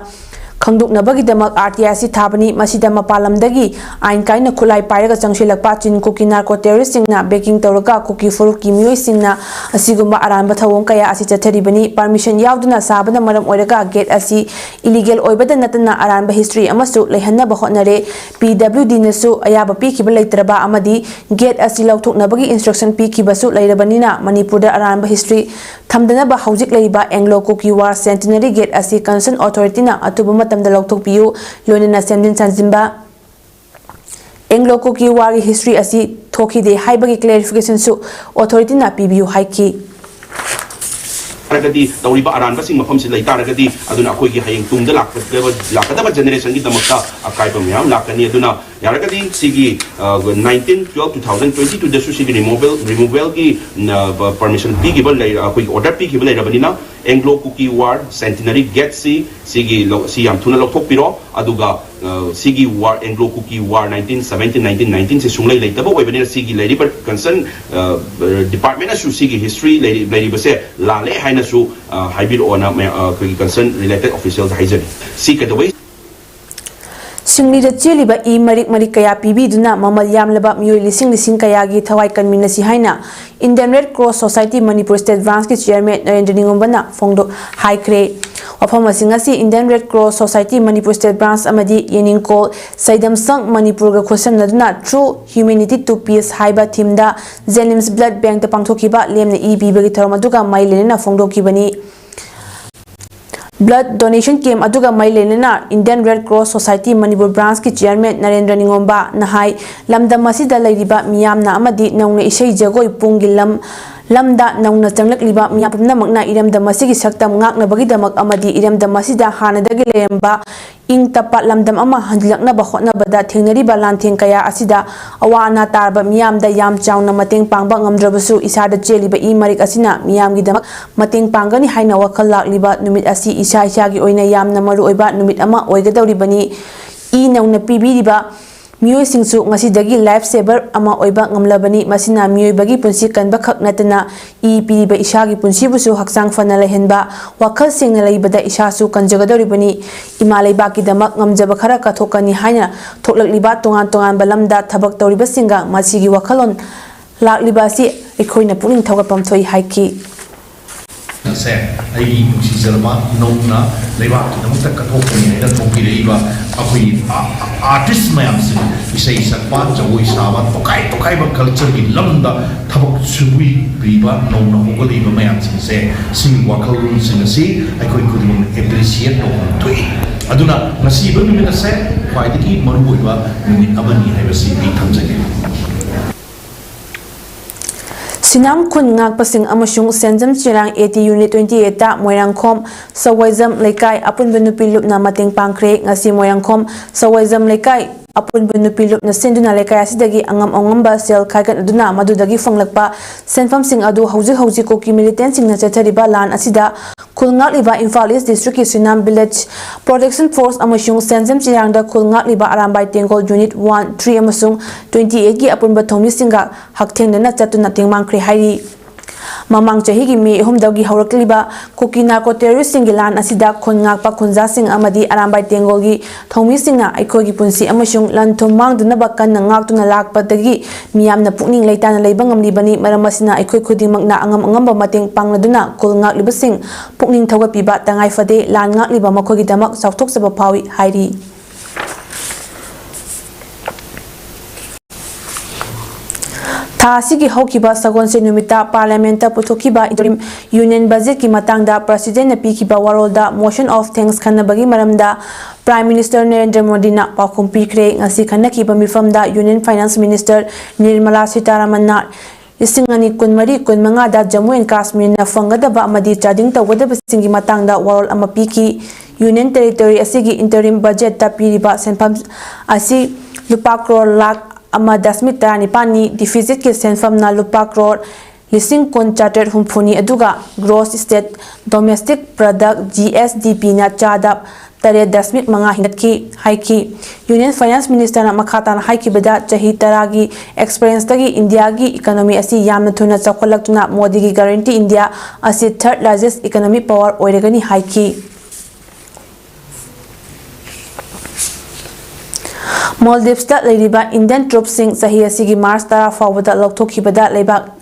ꯈꯪꯗꯣꯛꯅꯕꯒꯤꯗꯃꯛ ꯑꯥꯔ ꯇꯤ ꯑꯥꯏ ꯑꯁꯤ ꯊꯥꯕꯅꯤ꯫ ꯃꯁꯤꯗ ꯃꯄꯥꯟ ꯂꯝꯗꯒꯤ ꯑꯥꯏꯟ ꯀꯥꯏꯅ ꯈꯨꯠꯂꯥꯏ ꯄꯥꯏꯔꯒ ꯆꯪꯁꯤꯜꯂꯛꯄ ꯆꯤꯟ ꯀꯨꯀꯤ ꯅꯥꯔꯀꯣ ꯇꯦꯔꯣꯔꯤꯁꯁꯤꯡꯅ ꯕꯦꯀꯤꯡ ꯇꯧꯔꯒ ꯀꯨꯀꯤ ꯐꯨꯔꯨꯞꯀꯤ ꯃꯤꯑꯣꯏꯁꯤꯡꯅ ꯑꯁꯤꯒꯨꯝꯕ ꯑꯔꯥꯟꯕ ꯊꯧꯑꯣꯡ ꯀꯌꯥ ꯑꯁꯤ ꯆꯠꯊꯔꯤꯕꯅꯤ꯫ ꯄꯔꯃꯤꯁꯟ ꯌꯥꯎꯗꯅ ꯁꯥꯕꯅ ꯃꯔꯝ ꯑꯣꯏꯔꯒ ꯒꯦꯠ ꯑꯁꯤ ꯏꯂꯤꯒꯦꯜ ꯑꯣꯏꯕꯗ ꯅꯠꯇꯅ ꯑꯔꯥꯟꯕ ꯍꯤꯁꯇ꯭ꯔꯤ ꯑꯃꯁꯨ ꯂꯩꯍꯟꯅꯕ ꯍꯣꯠꯅꯔꯦ꯫ ꯄꯤ ꯗꯕ꯭ꯂꯤꯎ ꯗꯤꯅꯁꯨ ꯑꯌꯥꯕ ꯄꯤꯈꯤꯕ ꯂꯩꯇ꯭ꯔꯕ ꯑꯃꯗꯤ ꯒꯦꯠ ꯑꯁꯤ ꯂꯧꯊꯣꯛꯅꯕꯒꯤ ꯏꯟꯁꯇ꯭ꯔꯛꯁꯟ ꯄꯤꯈꯤꯕꯁꯨ ꯂꯩꯔꯕꯅꯤꯅ ꯃꯅꯤꯄꯨꯔꯗ ꯑꯔꯥꯟꯕ ꯍꯤꯁꯇ꯭ꯔꯤ ꯊꯝꯗꯅꯕ ꯍꯧꯖꯤꯛ ꯂꯩꯔꯤꯕ Anglo Kuki war centenary get ꯑꯁꯤ ꯀꯟꯁꯔꯟ ꯑꯣꯊꯣꯔꯤꯇꯤꯅ ꯑꯊꯨꯕ ꯃꯇꯝꯗ ꯂꯧꯊꯣꯛꯄꯤꯌꯨ, ꯂꯣꯏꯅꯅ ꯁꯦꯝꯖꯤꯟ ꯁꯥꯖꯤꯟꯕ ꯑꯦꯡꯒ꯭ꯂꯣ ꯀꯨꯀꯤ ꯋꯥꯔꯒꯤ ꯍꯤꯁꯇ꯭ꯔꯤ ꯑꯁꯤ ꯊꯣꯛꯈꯤꯗꯦ ꯍꯥꯏꯕꯒꯤ ꯀ꯭ꯂꯦꯔꯤꯐꯤꯀꯦꯁꯟꯁꯨ ꯑꯣꯊꯣꯔꯤꯇꯤꯅ ꯄꯤꯕꯤꯌꯨ ꯍꯥꯏꯈꯤ꯫ ꯍꯥꯏꯔꯒꯗꯤ ꯇꯧꯔꯤꯕ ꯑꯔꯥꯟꯕꯁꯤꯡ ꯃꯐꯝꯁꯤ ꯂꯩ ꯇꯥꯔꯒꯗꯤ ꯑꯗꯨꯅ ꯑꯩꯈꯣꯏꯒꯤ ꯍꯌꯦꯡ ꯇꯨꯡꯗ ꯂꯥꯛꯀꯗꯕ ꯂꯥꯛꯀꯗꯕ ꯖꯦꯅꯦꯔꯦꯁꯟꯒꯤꯗꯃꯛꯇ ꯑꯀꯥꯏꯕ ꯃꯌꯥꯝ ꯂꯥꯛꯀꯅꯤ꯫ ꯑꯗꯨꯅ ꯌꯥꯔꯒꯗꯤ ꯁꯤꯒꯤ nineteen twelve two thousand twenty two ꯗꯁꯨ ꯁꯤꯒꯤ ꯔꯤꯃꯨꯚꯦꯜ ꯔꯤꯃꯨꯚꯦꯜꯒꯤ ꯄꯔꯃꯤꯁꯟ ꯄꯤꯈꯤꯕ ꯂꯩ ꯑꯩꯈꯣꯏꯒꯤ ꯑꯣꯔꯗꯔ ꯄꯤꯈꯤꯕ ꯂꯩꯔꯕꯅꯤꯅ ꯑꯦꯡꯒ꯭ꯂꯣ ꯀꯨꯀꯤ ꯋꯥꯔ ꯁꯦꯟꯇꯤꯅꯔꯤ ꯒꯦꯠꯁꯤ ꯁꯤꯒꯤ ꯂꯧ- ꯁꯤ ꯌꯥꯝ ꯊꯨꯅ ꯂꯧꯊꯣꯛꯄꯤꯔꯣ꯫ ꯑꯗꯨꯒ ꯑ, ꯁꯤꯒꯤ war Anglo Kuki war nineteen seventeen nineteen nineteen ꯁꯦ ꯁꯨꯡꯂꯩ ꯂꯩꯇꯕ ꯑꯣꯏꯕꯅꯤꯅ ꯁꯤꯒꯤ ꯂꯩꯔꯤꯕ ꯀꯟꯁꯔꯟ ꯗꯤꯄꯥꯔꯠꯃꯦꯟꯅꯁꯨ ꯁꯤꯒꯤ ꯍꯤꯁꯇ꯭ꯔꯤ ꯂꯩꯔꯤꯕꯁꯦ ꯂꯥꯜꯂꯦ ꯍꯥꯏꯅꯁꯨ ꯑ, ꯍꯥꯏꯕꯤꯔꯛꯑꯣꯅ ꯃꯌꯥ- ꯑ, ꯑꯩꯈꯣꯏꯒꯤ ꯀꯟꯁꯔꯟ ꯔꯤꯂꯦꯇꯦꯠ ꯑꯣꯐꯤꯁꯤꯌꯦꯜꯗ ꯍꯥꯏꯖꯔꯤ꯫ ꯁꯤ ꯀꯩꯗꯧꯕꯩ ꯁꯤꯡꯂꯤꯗ ꯆꯦꯜꯂꯤꯕ ꯏ ꯃꯔꯤꯛ ꯃꯔꯤꯛ ꯀꯌꯥ ꯄꯤꯕꯤꯗꯨꯅ ꯃꯃꯜ ꯌꯥꯝꯂꯕ ꯃꯤꯑꯣꯏ ꯂꯤꯁꯤꯡ ꯂꯤꯁꯤꯡ ꯀꯌꯥꯒꯤ ꯊꯋꯥꯏ ꯀꯟꯃꯤꯟꯅꯁꯤ ꯍꯥꯏꯅ Indian Red Cross Society Manipur State Branch ꯀꯤ Chairman ꯅꯔꯦꯟꯗ꯭ꯔ ꯅꯤꯉꯣꯝꯕꯅ ꯐꯣꯡꯗꯣꯛ ꯍꯥꯏꯈ꯭ꯔꯦ꯫ ꯋꯥꯐꯝꯁꯤꯡ ꯑꯁꯤ Indian Red Cross Society Manipur State Branch ꯑꯃꯗꯤ ꯌꯦꯅꯤꯡꯀꯣꯜ ꯁꯩꯗꯝꯁꯪ ꯃꯅꯤꯄꯨꯔꯒ ꯈꯨꯠꯁꯝꯅꯗꯨꯅ True Humanity to Peace ꯍꯥꯏꯕ ꯊꯤꯝꯗ ꯖꯦꯅꯤꯝꯁ ꯕ꯭ꯂꯗ ꯕꯦꯡꯛꯇ ꯄꯥꯡꯊꯣꯛꯈꯤꯕ ꯂꯦꯝꯅ ꯏ ꯄꯤꯕꯒꯤ ꯊꯧꯔꯝ ꯑꯗꯨꯒ ꯃꯔꯤ ꯂꯩꯅꯅ ꯐꯣꯡꯗꯣꯛꯈꯤꯕꯅꯤ꯫ ꯕ꯭ꯂꯗ ꯗꯣꯅꯦꯁꯟ ꯀꯦꯝꯞ ꯑꯗꯨꯒ ꯃꯔꯤ ꯂꯩꯅꯅ Indian Red Cross Society Manipur Branch ꯀꯤ Chairman ꯅꯔꯦꯟꯗ꯭ꯔ ꯅꯤꯉꯣꯝꯕꯅ ꯍꯥꯏ, ꯂꯝꯗꯝ ꯑꯁꯤꯗ ꯂꯩꯔꯤꯕ ꯃꯤꯌꯥꯝꯅ ꯑꯃꯗꯤ ꯅꯧꯅ ꯏꯁꯩ ꯖꯒꯣꯏ ꯄꯨꯡꯒꯤ ꯂꯝ ꯂꯝꯗ ꯅꯧꯅ ꯆꯪꯂꯛꯂꯤꯕ ꯃꯤꯌꯥꯝ ꯄꯨꯝꯅꯃꯛꯅ ꯏꯔꯝꯗꯝ ꯑꯁꯤꯒꯤ ꯁꯛꯇꯝ ꯉꯥꯛꯅꯕꯒꯤꯗꯃꯛ ꯑꯃꯗꯤ ꯏꯔꯝꯗꯝ ꯑꯁꯤꯗ ꯍꯥꯟꯅꯗꯒꯤ ꯂꯩꯔꯝꯕ ꯏꯪ ꯇꯞꯄ ꯂꯝꯗꯝ ꯑꯃ ꯍꯟꯖꯤꯜꯂꯛꯅꯕ ꯍꯣꯠꯅꯕꯗ ꯊꯦꯡꯅꯔꯤꯕ ꯂꯥꯟꯊꯦꯡ ꯀꯌꯥ ꯑꯁꯤꯗ ꯑꯋꯥ ꯑꯅꯥ ꯇꯥꯔꯕ ꯃꯤꯌꯥꯝꯗ ꯌꯥꯝ ꯆꯥꯎꯅ ꯃꯇꯦꯡ ꯄꯥꯡꯕ ꯉꯝꯗ꯭ꯔꯕꯁꯨ ꯏꯁꯥꯗ ꯆꯦꯜꯂꯤꯕ ꯏ ꯃꯔꯤꯛ ꯑꯁꯤꯅ ꯃꯤꯌꯥꯝꯒꯤꯗꯃꯛ ꯃꯇꯦꯡ ꯄꯥꯡꯒꯅꯤ ꯍꯥꯏꯅ ꯋꯥꯈꯜ ꯂꯥꯛꯂꯤꯕ ꯅꯨꯃꯤꯠ ꯑꯁꯤ ꯏꯁꯥ ꯏꯁꯥꯒꯤ ꯑꯣꯏꯅ ꯌꯥꯝꯅ ꯃꯔꯨꯑꯣꯏꯕ ꯅꯨꯃꯤꯠ ꯑꯃ ꯑꯣꯏꯒꯗꯧꯔꯤꯕꯅꯤ꯫ ꯏ ꯅꯧꯅ ꯄꯤꯕꯤꯔꯤꯕ ꯃꯤꯑꯣꯏꯁꯤꯡꯁꯨ ꯉꯁꯤꯗꯒꯤ life saver ꯑꯃ ꯑꯣꯏꯕ ꯉꯝꯂꯕꯅꯤ꯫ ꯃꯁꯤꯅ ꯃꯤꯑꯣꯏꯕꯒꯤ ꯄꯨꯟꯁꯤ ꯀꯟꯕꯈꯛ ꯅꯠꯇꯅ ꯏ ꯄꯤꯔꯤꯕ ꯏꯁꯥꯒꯤ ꯄꯨꯟꯁꯤꯕꯨꯁꯨ ꯍꯛꯆꯥꯡ ꯐꯅ ꯂꯩꯍꯟꯕ, ꯋꯥꯈꯜ ꯁꯦꯡꯅ ꯂꯩꯕꯗ ꯏꯁꯥꯁꯨ ꯀꯟꯖꯒꯗꯧꯔꯤꯕꯅꯤ꯫ ꯏꯃꯥ ꯂꯩꯕꯥꯛꯀꯤꯗꯃꯛ ꯉꯝꯖꯕ ꯈꯔ ꯀꯠꯊꯣꯛꯀꯅꯤ ꯍꯥꯏꯅ ꯊꯣꯛꯂꯛꯂꯤꯕ ꯇꯣꯉꯥꯟ ꯇꯣꯉꯥꯟꯕ ꯂꯝꯗ ꯊꯕꯛ ꯇꯧꯔꯤꯕꯁꯤꯡꯒ ꯃꯁꯤꯒꯤ ꯋꯥꯈꯜꯂꯣꯟ ꯂꯥꯛꯂꯤꯕ ꯑꯁꯤ ꯑꯩꯈꯣꯏꯅ ꯄꯨꯛꯅꯤꯡ ꯊꯧꯒꯠꯐꯝ ꯊꯣꯛꯏ ꯍꯥꯏꯈꯤ꯫ ꯁꯦ ꯑꯩꯒꯤ ꯅꯨꯡꯁꯤꯖꯔꯕ ꯅꯧꯅ ꯂꯩꯕꯥꯛꯀꯤꯗꯃꯛꯇ ꯀꯠꯊꯣꯛꯄꯅꯤ ꯍꯥꯏꯅ ꯊꯣꯛꯄꯤꯔꯛꯏꯕ ꯑꯩꯈꯣꯏ ꯑꯥꯔꯇꯤꯁ ꯃꯌꯥꯝꯁꯤꯡ, ꯏꯁꯩ ꯁꯛꯄ, ꯖꯒꯣꯏ ꯁꯥꯕ, ꯇꯣꯈꯥꯏ ꯇꯣꯈꯥꯏꯕ ꯀꯜꯆꯔꯒꯤ ꯂꯝꯗ ꯊꯕꯛ ꯁꯨꯕꯤꯔꯤꯕ ꯅꯧꯅ ꯍꯧꯒꯠꯂꯛꯏꯕ ꯃꯌꯥꯝꯁꯤꯡꯁꯦ, ꯁꯤꯒꯤ ꯋꯥꯈꯜꯂꯣꯟꯁꯤꯡ ꯑꯁꯤ ꯑꯩꯈꯣꯏ ꯈꯨꯗꯤꯡꯃꯛꯅ ꯑꯦꯄ꯭ꯔꯤꯁꯤꯌꯦꯠ ꯇꯧꯐꯝ ꯊꯣꯛꯏ꯫ ꯑꯗꯨꯅ ꯉꯁꯤꯕ ꯅꯨꯃꯤꯠ ꯑꯁꯦ ꯈ꯭ꯋꯥꯏꯗꯒꯤ ꯃꯔꯨꯑꯣꯏꯕ ꯅꯨꯃꯤꯠ ꯑꯃꯅꯤ ꯍꯥꯏꯕꯁꯤ ꯑꯩ ꯊꯝꯖꯒꯦ꯫ ꯁꯤꯅꯥꯝ ꯈꯨꯟ ꯉꯥꯛꯄꯁꯤꯡ ꯑꯃꯁꯨꯡ ꯁꯦꯟꯖꯝ ꯆꯤꯔꯥꯡ AT Unit twenty eight ꯇ ꯃꯣꯏꯔꯥꯡꯈꯣꯝ ꯁꯋꯥꯏꯖꯝ ꯂꯩꯀꯥꯏ ꯑꯄꯨꯟꯕ ꯅꯨꯄꯤ ꯂꯨꯞꯅ ꯃꯇꯦꯡ ꯄꯥꯡꯈ꯭ꯔꯦ꯫ ꯉꯁꯤ ꯃꯣꯏꯔꯥꯡꯈꯣꯝ ꯁꯋꯥꯏꯖꯝ ꯂꯩꯀꯥꯏ ꯑꯄꯨꯟꯕ ꯅꯨꯄꯤ ꯂꯨꯞꯅ ꯁꯤꯟꯗꯨꯅ ꯂꯩꯀꯥꯏ ꯑꯁꯤꯗꯒꯤ ꯑꯉꯝ ꯑꯉꯝꯕ ꯁꯦꯜ ꯈꯥꯏꯒꯠꯅꯗꯨꯅ ꯃꯗꯨꯗꯒꯤ ꯐꯪꯂꯛꯄ ꯁꯦꯟꯐꯝꯁꯤꯡ ꯑꯗꯨ ꯍꯧꯖꯤꯛ ꯍꯧꯖꯤꯛ ꯀꯨꯀꯤ ꯃꯤꯂꯤꯇꯦꯟꯁꯤꯡꯅ ꯆꯠꯊꯔꯤꯕ ꯂꯥꯟ ꯑꯁꯤꯗ ꯈꯨꯜ ꯉꯥꯛꯂꯤꯕ ꯏꯝꯐꯥꯜ ꯏꯁ ꯗꯤꯁꯇ꯭ꯔꯤꯛꯀꯤ ꯁꯤꯅꯥꯝ ꯚꯤꯂꯦꯖ ꯄ꯭ꯔꯣꯇꯦꯛꯁꯟ ꯐꯣꯔꯁ ꯑꯃꯁꯨꯡ ꯁꯦꯟꯖꯝ ꯆꯤꯔꯥꯡꯗ ꯈꯨꯜ ꯉꯥꯛꯂꯤꯕ Arambai Tenggol Unit one, three ꯑꯃꯁꯨꯡ twenty eight ꯀꯤ ꯑꯄꯨꯟꯕ ꯊꯧꯃꯤꯁꯤꯡꯒ ꯍꯛꯊꯦꯡꯅꯅ ꯆꯠꯇꯨꯅ ꯇꯦꯡ ꯃꯥꯡꯈ꯭ꯔꯦ ꯍꯥꯏꯔꯤ꯫ ꯃꯃꯥꯡ ꯆꯍꯤꯒꯤ ꯃꯦ ꯑꯍꯨꯝꯗꯒꯤ ꯍꯧꯔꯛꯂꯤꯕ ꯀꯨꯀꯤ ꯅꯥꯔꯀꯣ ꯇꯦꯔꯣꯔꯤꯁꯁꯤꯡꯒꯤ ꯂꯥꯟ ꯑꯁꯤꯗ ꯈꯨꯟ ꯉꯥꯛꯄ ꯈꯨꯟꯖꯥꯁꯤꯡ ꯑꯃꯗꯤ ꯑꯔꯥꯝꯕꯥꯏ ꯇꯦꯡꯒꯣꯜꯒꯤ ꯊꯧꯃꯤꯁꯤꯡꯅ ꯑꯩꯈꯣꯏꯒꯤ ꯄꯨꯟꯁꯤ ꯑꯃꯁꯨꯡ ꯂꯟ ꯊꯨꯝ ꯃꯥꯡꯗꯅꯕ ꯀꯟꯅ ꯉꯥꯛꯇꯨꯅ ꯂꯥꯛꯄꯗꯒꯤ ꯃꯤꯌꯥꯝꯅ ꯄꯨꯛꯅꯤꯡ ꯂꯩꯇꯥꯅ ꯂꯩꯕ ꯉꯝꯂꯤꯕꯅꯤ꯫ ꯃꯔꯝ ꯑꯁꯤꯅ ꯑꯩꯈꯣꯏ ꯈꯨꯗꯤꯡꯃꯛꯅ ꯑꯉꯝ ꯑꯉꯝꯕ ꯃꯇꯦꯡ ꯄꯥꯡꯅꯗꯨꯅ ꯈꯨꯜ ꯉꯥꯛꯂꯤꯕꯁꯤꯡ ꯄꯨꯛꯅꯤꯡ ꯊꯧꯒꯠꯄꯤꯕ ꯇꯉꯥꯏ ꯐꯗꯦ꯫ ꯂꯥꯟ ꯉꯥꯛꯂꯤꯕ ꯃꯈꯣꯏꯒꯤꯗꯃꯛ ꯆꯥꯎꯊꯣꯛꯆꯕ ꯐꯥꯎꯏ ꯍꯥꯏꯔꯤ꯫ ꯊꯥ ꯑꯁꯤꯒꯤ ꯍꯧꯈꯤꯕ ꯁꯒꯣꯜꯁꯦꯟ ꯅꯨꯃꯤꯠꯇ ꯄꯥꯔꯂꯤꯌꯥꯃꯦꯟꯠꯇ ꯄꯨꯊꯣꯛꯈꯤꯕ interim union budget ꯀꯤ ꯃꯇꯥꯡꯗ President ꯅ ꯄꯤꯈꯤꯕ ꯋꯥꯔꯣꯜꯗ motion of thanks ꯈꯟꯅꯕꯒꯤ ꯃꯔꯝꯗ Prime Minister ꯅꯔꯦꯟꯗ꯭ꯔ ꯃꯣꯗꯤꯅ ꯄꯥꯎꯈꯨꯝ ꯄꯤꯈ꯭ꯔꯦ꯫ ꯉꯁꯤ ꯈꯟꯅꯈꯤꯕ ꯃꯤꯐꯝꯗ Union Finance Minister ꯅꯤꯔꯃꯂꯥ ꯁꯤꯇꯥꯔꯥꯃꯟꯅ ꯂꯤꯁꯤꯡ ꯑꯅꯤ ꯀꯨꯟꯃꯔꯤ ꯀꯨꯟꯃꯉꯥꯗ ꯖꯝꯃꯨ ꯑꯦꯟ ꯀꯥꯁꯃꯤꯔꯅ ꯐꯪꯒꯗꯕ ꯑꯃꯗꯤ ꯆꯥꯗꯤꯡ ꯇꯧꯒꯗꯕꯁꯤꯡꯒꯤ ꯃꯇꯥꯡꯗ ꯋꯥꯔꯣꯜ ꯑꯃ ꯄꯤꯈꯤ꯫ Union Territory ꯑꯁꯤꯒꯤ interim budget ꯇ ꯄꯤꯔꯤꯕ ꯁꯦꯟꯐꯝ ꯑꯁꯤ ꯂꯨꯄꯥ ꯀ꯭ꯔꯣꯔ ꯂꯥꯈ ꯑꯃ ꯗꯁꯃꯤꯛ ꯇꯔꯥꯅꯤꯄꯥꯟꯅꯤ꯫ Deficit ꯀꯤ ꯁꯦꯟꯐꯝꯅ ꯂꯨꯄꯥ ꯀ꯭ꯔꯣꯔ ꯂꯤꯁꯤꯡ ꯀꯨꯟ ꯆꯥꯇ꯭ꯔꯦꯠ ꯍꯨꯝꯐꯨꯅꯤ, ꯑꯗꯨꯒ Gross State Domestic Product, G S D P ꯅ ꯆꯥꯗ ꯇꯔꯦꯠ ꯗꯁꯃꯤꯛ ꯃꯉꯥ ꯍꯦꯟꯒꯠꯈꯤ ꯍꯥꯏꯈꯤ꯫ Union Finance Minister ꯅ ꯃꯈꯥ ꯇꯥꯅ ꯍꯥꯏꯈꯤꯕꯗ, ꯆꯍꯤ ꯇꯔꯥꯒꯤ experience ꯇꯒꯤ ꯏꯟꯗꯤꯌꯥꯒꯤ economy ꯑꯁꯤ ꯌꯥꯝꯅ ꯊꯨꯅ ꯆꯥꯎꯈꯠꯂꯛꯇꯨꯅ ꯃꯣꯗꯤꯒꯤ Guarantee India ꯑꯁꯤ third largest economic power ꯑꯣꯏꯔꯒꯅꯤ ꯍꯥꯏꯈꯤ꯫ ꯃꯣꯜꯗꯤꯞꯁꯇ ꯂꯩꯔꯤꯕ Indian troops ꯁꯤꯡ ꯆꯍꯤ ꯑꯁꯤꯒꯤ March ꯇꯔꯥ ꯐꯥꯎꯕꯗ ꯂꯧꯊꯣꯛꯈꯤꯕꯗ ꯂꯩꯕꯥꯛ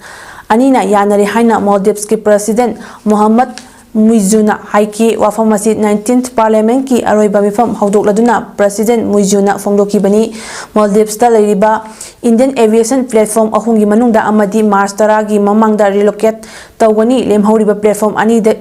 ꯑꯅꯤꯅ ꯌꯥꯅꯔꯦ ꯍꯥꯏꯅ ꯃꯣꯜꯗꯤꯞꯁꯀꯤ President ꯃꯣꯍꯝꯃꯗ ꯃꯨꯏꯖꯨꯅ ꯍꯥꯏꯈꯤ꯫ ꯋꯥꯐꯝ ꯑꯁꯤ nineteenth Parliament ꯀꯤ ꯑꯔꯣꯏꯕ ꯃꯤꯐꯝ ꯍꯧꯗꯣꯛꯂꯗꯨꯅ President ꯃꯨꯏꯖꯨꯅ ꯐꯣꯡꯗꯣꯛꯈꯤꯕꯅꯤ꯫ ꯃꯣꯜꯗꯤꯞꯁꯇ ꯂꯩꯔꯤꯕ Indian aviation platform ꯑꯍꯨꯝꯒꯤ ꯃꯅꯨꯡꯗ ꯑꯃꯗꯤ March ꯇꯔꯥꯒꯤ ꯃꯃꯥꯡꯗ relocate ꯇꯧꯒꯅꯤ꯫ ꯂꯦꯝꯍꯧꯔꯤꯕ platform ꯑꯅꯤꯗ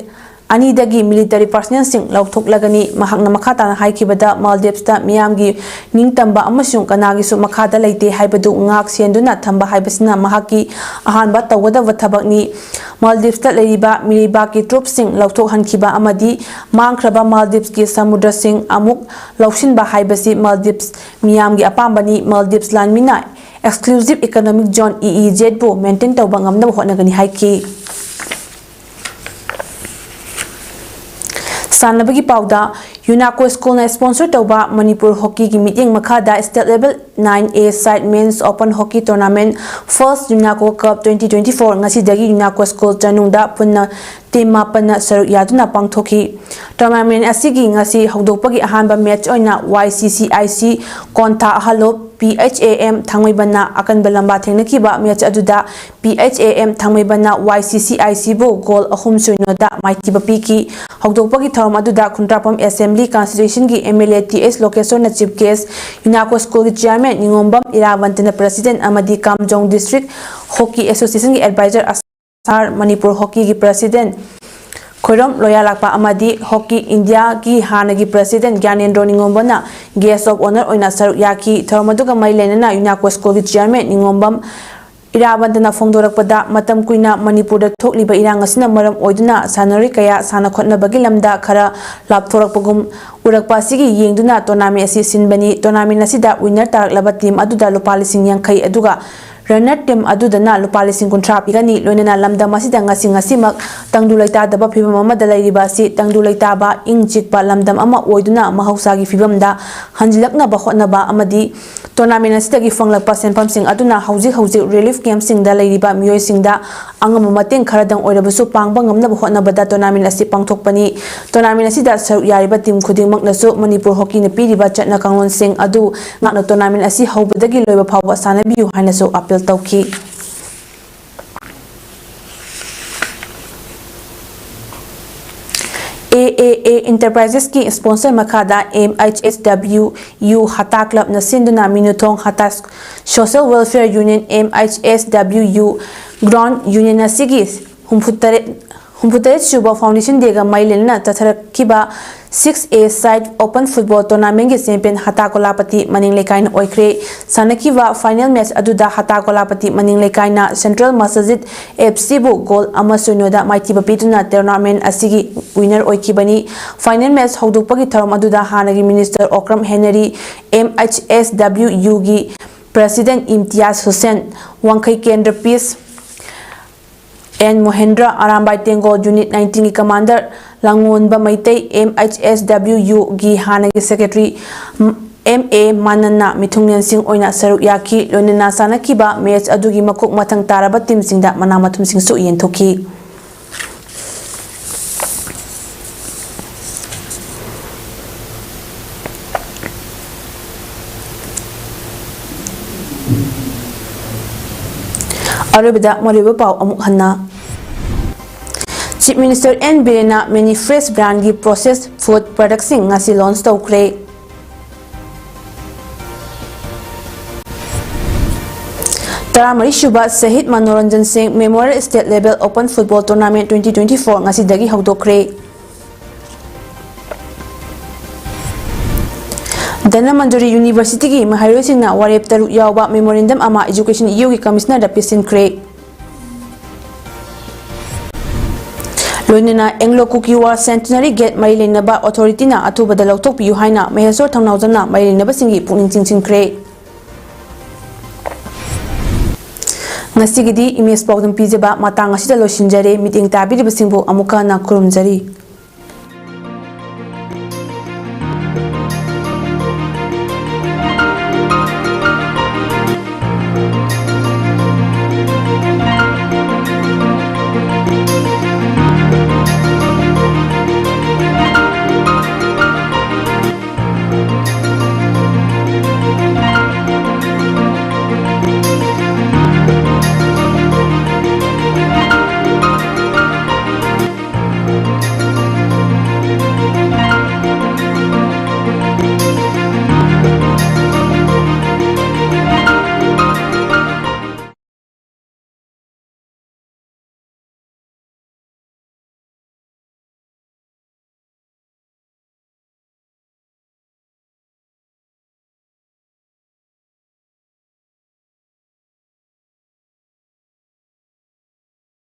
ꯑꯅꯤꯗꯒꯤ military personnel ꯁꯤꯡ ꯂꯧꯊꯣꯛꯂꯒꯅꯤ꯫ ꯃꯍꯥꯛꯅ ꯃꯈꯥ ꯇꯥꯅ ꯍꯥꯏꯈꯤꯕꯗ, ꯃꯥꯜꯗꯤꯞꯁꯇ ꯃꯤꯌꯥꯝꯒꯤ ꯅꯤꯡꯇꯝꯕ ꯑꯃꯁꯨꯡ ꯀꯅꯥꯒꯤꯁꯨ ꯃꯈꯥꯗ ꯂꯩꯇꯦ ꯍꯥꯏꯕꯗꯨ ꯉꯥꯛ ꯁꯦꯟꯗꯨꯅ ꯊꯝꯕ ꯍꯥꯏꯕꯁꯤꯅ ꯃꯍꯥꯛꯀꯤ ꯑꯍꯥꯟꯕ ꯇꯧꯒꯗꯕ ꯊꯕꯛꯅꯤ꯫ ꯃꯥꯜꯗꯤꯞꯁꯇ ꯂꯩꯔꯤꯕ ꯃꯤꯔꯩꯕꯥꯛꯀꯤ troops ꯁꯤꯡ ꯂꯧꯊꯣꯛꯍꯟꯈꯤꯕ ꯑꯃꯗꯤ ꯃꯥꯡꯈ꯭ꯔꯕ ꯃꯥꯜꯗꯤꯞꯁꯀꯤ ꯁꯃꯨꯗ꯭ꯔꯁꯤꯡ ꯑꯃꯨꯛ ꯂꯧꯁꯤꯟꯕ ꯍꯥꯏꯕꯁꯤ ꯃꯥꯜꯗꯤꯞꯁ ꯃꯤꯌꯥꯝꯒꯤ ꯑꯄꯥꯝꯕꯅꯤ꯫ Maldives ꯂꯥꯟꯃꯤꯅ Exclusive Economic Zone, E E Z ꯕꯨ maintain ꯇꯧꯕ ꯉꯝꯅꯕ ꯍꯣꯠꯅꯒꯅꯤ ꯍꯥꯏꯈꯤ꯫ ꯁꯥꯟꯅꯕꯒꯤ ꯄꯥꯎꯗ, ꯌꯨꯅꯥꯀꯣ ꯁ꯭ꯀꯨꯜꯅ sponsor ꯇꯧꯕ ꯃꯅꯤꯄꯨꯔ ꯍꯣꯀꯤꯒꯤ ꯃꯤꯠꯌꯦꯡ ꯃꯈꯥꯗ state level nine A side men's open hockey tournament, first UNACO Cup twenty twenty-four ꯉꯁꯤꯗꯒꯤ ꯌꯨꯅꯥꯀꯣ ꯁ꯭ꯀꯨꯜ ꯆꯅꯨꯡꯗ ꯄꯨꯟꯅ team ꯃꯥꯄꯟꯅ ꯁꯔꯨꯛ ꯌꯥꯗꯨꯅ ꯄꯥꯡꯊꯣꯛꯈꯤ꯫ Tournament ꯑꯁꯤꯒꯤ ꯉꯁꯤ ꯍꯧꯗꯣꯛꯄꯒꯤ ꯑꯍꯥꯟꯕ match ꯑꯣꯏꯅ Y C C I C ꯀꯣꯟꯊꯥ ꯑꯍꯜꯂꯣꯞ P H A M ꯊꯥꯡꯃꯩꯕꯟꯅ ꯑꯀꯟꯕ ꯂꯝꯕꯥ ꯊꯦꯡꯅꯈꯤꯕ꯫ Match ꯑꯗꯨꯗ P H A M ꯊꯥꯡꯃꯩꯕꯟꯅ Y C C I C ꯕꯨ goal ꯑꯍꯨꯝ ꯁꯣꯏꯅꯣꯗ ꯃꯥꯏꯊꯤꯕ ꯄꯤꯈꯤ꯫ ꯍꯧꯗꯣꯛꯄꯒꯤ ꯊꯧꯔꯝ ꯑꯗꯨꯗ ꯈꯨꯟꯗ꯭ꯔꯥꯛꯄꯝ Assembly Constituency ꯒꯤ M L A T H ꯂꯣꯀꯦꯁꯣꯔꯅ chief guest, ꯌꯨꯅꯥꯀꯣ ꯁ꯭ꯀꯨꯜꯒꯤ chairman ꯅꯤꯉꯣꯝꯕꯝ ꯏꯔꯥꯕꯟꯇꯅ president ꯑꯃꯗꯤ ꯀꯥꯝꯖꯣꯡ District Hockey Association ꯒꯤ advisor ꯑꯁꯥꯔ, ꯃꯅꯤꯄꯨꯔ ꯍꯣꯀꯤꯒꯤ president ꯈꯣꯏꯔꯣꯝ ꯂꯣꯌꯥꯂꯥꯛꯄ ꯑꯃꯗꯤ ꯍꯣꯀꯤ ꯏꯟꯗꯤꯌꯥꯒꯤ ꯍꯥꯟꯅꯒꯤ president ꯒ꯭ꯌꯥꯅꯦꯟꯗ꯭ꯔꯣ ꯅꯤꯉꯣꯝꯕꯝꯅ guest of honour ꯑꯣꯏꯅ ꯁꯔꯨꯛ ꯌꯥꯈꯤ꯫ ꯊꯧꯔꯝ ꯑꯗꯨꯒ ꯃꯔꯤ ꯂꯩꯅꯅ ꯌꯨꯅꯥꯀꯣ ꯁ꯭ꯀꯨꯜꯒꯤ chairman ꯅꯤꯉꯣꯝꯕꯝ ꯏꯔꯥꯕꯟꯇꯅ ꯐꯣꯡꯗꯣꯔꯛꯄꯗ, ꯃꯇꯝ ꯀꯨꯏꯅ ꯃꯅꯤꯄꯨꯔꯗ ꯊꯣꯛꯂꯤꯕ ꯏꯔꯥꯡ ꯑꯁꯤꯅ ꯃꯔꯝ ꯑꯣꯏꯗꯨꯅ ꯁꯥꯟꯅꯔꯣꯏ ꯀꯌꯥ ꯁꯥꯟꯅ ꯈꯣꯠꯅꯕꯒꯤ ꯂꯝꯗ ꯈꯔ ꯂꯥꯞꯊꯣꯔꯛꯄꯒꯨꯝ ꯎꯔꯛꯄ ꯑꯁꯤꯒꯤ ꯌꯦꯡꯗꯨꯅ tournament ꯑꯁꯤ ꯁꯤꯟꯕꯅꯤ꯫ Tournament ꯑꯁꯤꯗ winner ꯇꯥꯔꯛꯂꯕ team ꯑꯗꯨꯗ ꯂꯨꯄꯥ ꯂꯤꯁꯤꯡ ꯌꯥꯡꯈꯩ, ꯑꯗꯨꯒ Runner team ꯑꯗꯨꯗꯅ ꯂꯨꯄꯥ ꯂꯤꯁꯤꯡ ꯀꯨꯟꯊ꯭ꯔꯥ ꯄꯤꯒꯅꯤ꯫ ꯂꯣꯏꯅꯅ ꯂꯝꯗꯝ ꯑꯁꯤꯗ ꯉꯁꯤ ꯉꯁꯤꯃꯛ ꯇꯪꯗꯨ ꯂꯩꯇꯥꯗꯕ ꯐꯤꯕꯝ ꯑꯃꯗ ꯂꯩꯔꯤꯕ ꯑꯁꯤ ꯇꯪꯗꯨ ꯂꯩꯇꯥꯕ ꯏꯪ ꯆꯤꯛꯄ ꯂꯝꯗꯝ ꯑꯃ ꯑꯣꯏꯗꯨꯅ ꯃꯍꯧꯁꯥꯒꯤ ꯐꯤꯕꯝꯗ ꯍꯟꯖꯤꯜꯂꯛꯅꯕ ꯍꯣꯠꯅꯕ ꯑꯃꯗꯤ tournament ꯑꯁꯤꯗꯒꯤ ꯐꯪꯂꯛꯄ ꯁꯦꯟꯐꯝꯁꯤꯡ ꯑꯗꯨꯅ ꯍꯧꯖꯤꯛ ꯍꯧꯖꯤꯛ relief camp ꯁꯤꯡꯗ ꯂꯩꯔꯤꯕ ꯃꯤꯑꯣꯏꯁꯤꯡꯗ ꯑꯉꯝꯕ ꯃꯇꯦꯡ ꯈꯔꯗꯪ ꯑꯣꯏꯔꯕꯁꯨ ꯄꯥꯡꯕ ꯉꯝꯅꯕ ꯍꯣꯠꯅꯕꯗ tournament ꯑꯁꯤ ꯄꯥꯡꯊꯣꯛꯄꯅꯤ꯫ Tournament ꯑꯁꯤꯗ ꯁꯔꯨꯛ ꯌꯥꯔꯤꯕ team ꯈꯨꯗꯤꯡꯃꯛꯅꯁꯨ ꯃꯅꯤꯄꯨꯔ ꯍꯣꯀꯤꯅ ꯄꯤꯔꯤꯕ ꯆꯠꯅ ꯀꯥꯡꯂꯣꯟꯁꯤꯡ ꯑꯗꯨ ꯉꯥꯛꯅ tournament ꯑꯁꯤ ꯍꯧꯕꯗꯒꯤ ꯂꯣꯏꯕ ꯐꯥꯎꯕ ꯁꯥꯟꯅꯕꯤꯌꯨ ꯍꯥꯏꯅꯁꯨ appeal ꯇꯧꯈꯤ꯫ A A A Enterprises ꯀꯤ sponsor ꯃꯈꯥꯗ M H S W U ꯍꯇꯥ club ꯅ ꯁꯤꯟꯗꯨꯅ ꯃꯤꯅꯨꯊꯣꯡ ꯍꯇꯥ Social Welfare Union, M H S W U Ground Union ꯑꯁꯤꯒꯤ ꯍꯨꯝꯐꯨꯇꯔꯦꯠ, ꯍꯨꯝꯐꯨꯇꯔꯦꯠ ꯁꯨꯕ foundation day ꯒ ꯃꯔꯤ ꯂꯩꯅꯅ ꯆꯠꯊꯔꯛꯈꯤꯕ six A side open football tournament ꯀꯤ champion ꯍꯇꯥ ꯀꯣꯂꯥꯄꯇꯤ ꯃꯅꯤꯡ ꯂꯩꯀꯥꯏꯅ ꯑꯣꯏꯈ꯭ꯔꯦ꯫ ꯁꯥꯟꯅꯈꯤꯕ final match ꯑꯗꯨꯗ ꯍꯇꯥ ꯀꯣꯂꯥꯄꯇꯤ ꯃꯅꯤꯡ ꯂꯩꯀꯥꯏꯅ Central Masajid F C ꯕꯨ goal ꯑꯃ ꯁꯤꯅꯣꯗ ꯃꯥꯏꯊꯤꯕ ꯄꯤꯗꯨꯅ tournament ꯑꯁꯤꯒꯤ winner ꯑꯣꯏꯈꯤꯕꯅꯤ꯫ Final match ꯍꯧꯗꯣꯛꯄꯒꯤ ꯊꯧꯔꯝ ꯑꯗꯨꯗ ꯍꯥꯟꯅꯒꯤ minister Okram Henry, M H S W U ꯒꯤ president ꯏꯝꯇꯤꯌꯥꯖ ꯍꯨꯁꯦꯟ, ꯋꯥꯡꯈꯩ ꯀꯦꯟꯗ꯭ꯔ ꯄꯤꯁ N Mohendra, Arambai Tenggol Unit nineteen ꯒꯤ commander Langonba Meitei, M H S W U ꯒꯤ ꯍꯥꯟꯅꯒꯤ secretary, ꯎꯝ, M A ꯃꯥꯅꯟꯅ ꯃꯤꯊꯨꯡꯂꯦꯟꯁꯤꯡ ꯑꯣꯏꯅ ꯁꯔꯨꯛ ꯌꯥꯈꯤ꯫ ꯂꯣꯏꯅꯅ ꯁꯥꯟꯅꯈꯤꯕ match ꯑꯗꯨꯒꯤ ꯃꯀꯣꯛ ꯃꯊꯪ ꯇꯥꯔꯕ team ꯁꯤꯡꯗ ꯃꯅꯥ ꯃꯊꯨꯝꯁꯤꯡꯁꯨ ꯌꯦꯟꯊꯣꯛꯈꯤ꯫ ꯑꯔꯣꯏꯕꯗ ꯃꯔꯨꯑꯣꯏꯕ ꯄꯥꯎ ꯑꯃꯨꯛ ꯍꯟꯅ꯫ Chief Minister N ꯕꯤꯔꯦꯟꯅ Many Fresh brand ꯒꯤ processed food product ꯁꯤꯡ ꯉꯁꯤ launch ꯇꯧꯈ꯭ꯔꯦ꯫ ꯇꯔꯥꯃꯔꯤ ꯁꯨꯕ ꯁꯍꯤꯗ ꯃꯅꯣꯔꯟꯖꯟ ꯁꯤꯡ Memorial State Level Open Football Tournament twenty twenty-four ꯉꯁꯤꯗꯒꯤ ꯍꯧꯗꯣꯛꯈ꯭ꯔꯦ꯫ ꯙꯅꯃꯟꯖꯨꯔꯤ University ꯒꯤ ꯃꯍꯩꯔꯣꯏꯁꯤꯡꯅ ꯋꯥꯔꯦꯞ ꯇꯔꯨꯛ ꯌꯥꯎꯕ memorandum ꯑꯃ Education E O ꯒꯤ Commissioner ꯗ ꯄꯤꯁꯤꯟꯈ꯭ꯔꯦ꯫ ꯂꯣꯏꯅꯅ Anglo Kuki War Centenary Gate ꯃꯔꯤ ꯂꯩꯅꯕ authority ꯅ ꯑꯊꯨꯕꯗ ꯂꯧꯊꯣꯛꯄꯤꯌꯨ ꯍꯥꯏꯅ ꯃꯍꯦꯁꯣꯔ ꯊꯧꯅꯥꯎꯖꯝꯅ ꯃꯔꯤ ꯂꯩꯅꯕꯁꯤꯡꯒꯤ ꯄꯨꯛꯅꯤꯡ ꯆꯤꯡꯁꯤꯟꯈ꯭ꯔꯦ꯫ ꯉꯁꯤꯒꯤꯗꯤ ꯏꯃꯦꯖ ꯄꯥꯎꯗꯝ ꯄꯤꯖꯕ ꯃꯇꯥꯡ ꯑꯁꯤꯗ ꯂꯣꯏꯁꯤꯟꯖꯔꯦ꯫ ꯃꯤꯠꯌꯦꯡ ꯇꯥꯕꯤꯔꯤꯕꯁꯤꯡꯕꯨ ꯑꯃꯨꯛꯀ ꯍꯟꯅ ꯈꯨꯔꯨꯝꯖꯔꯤ꯫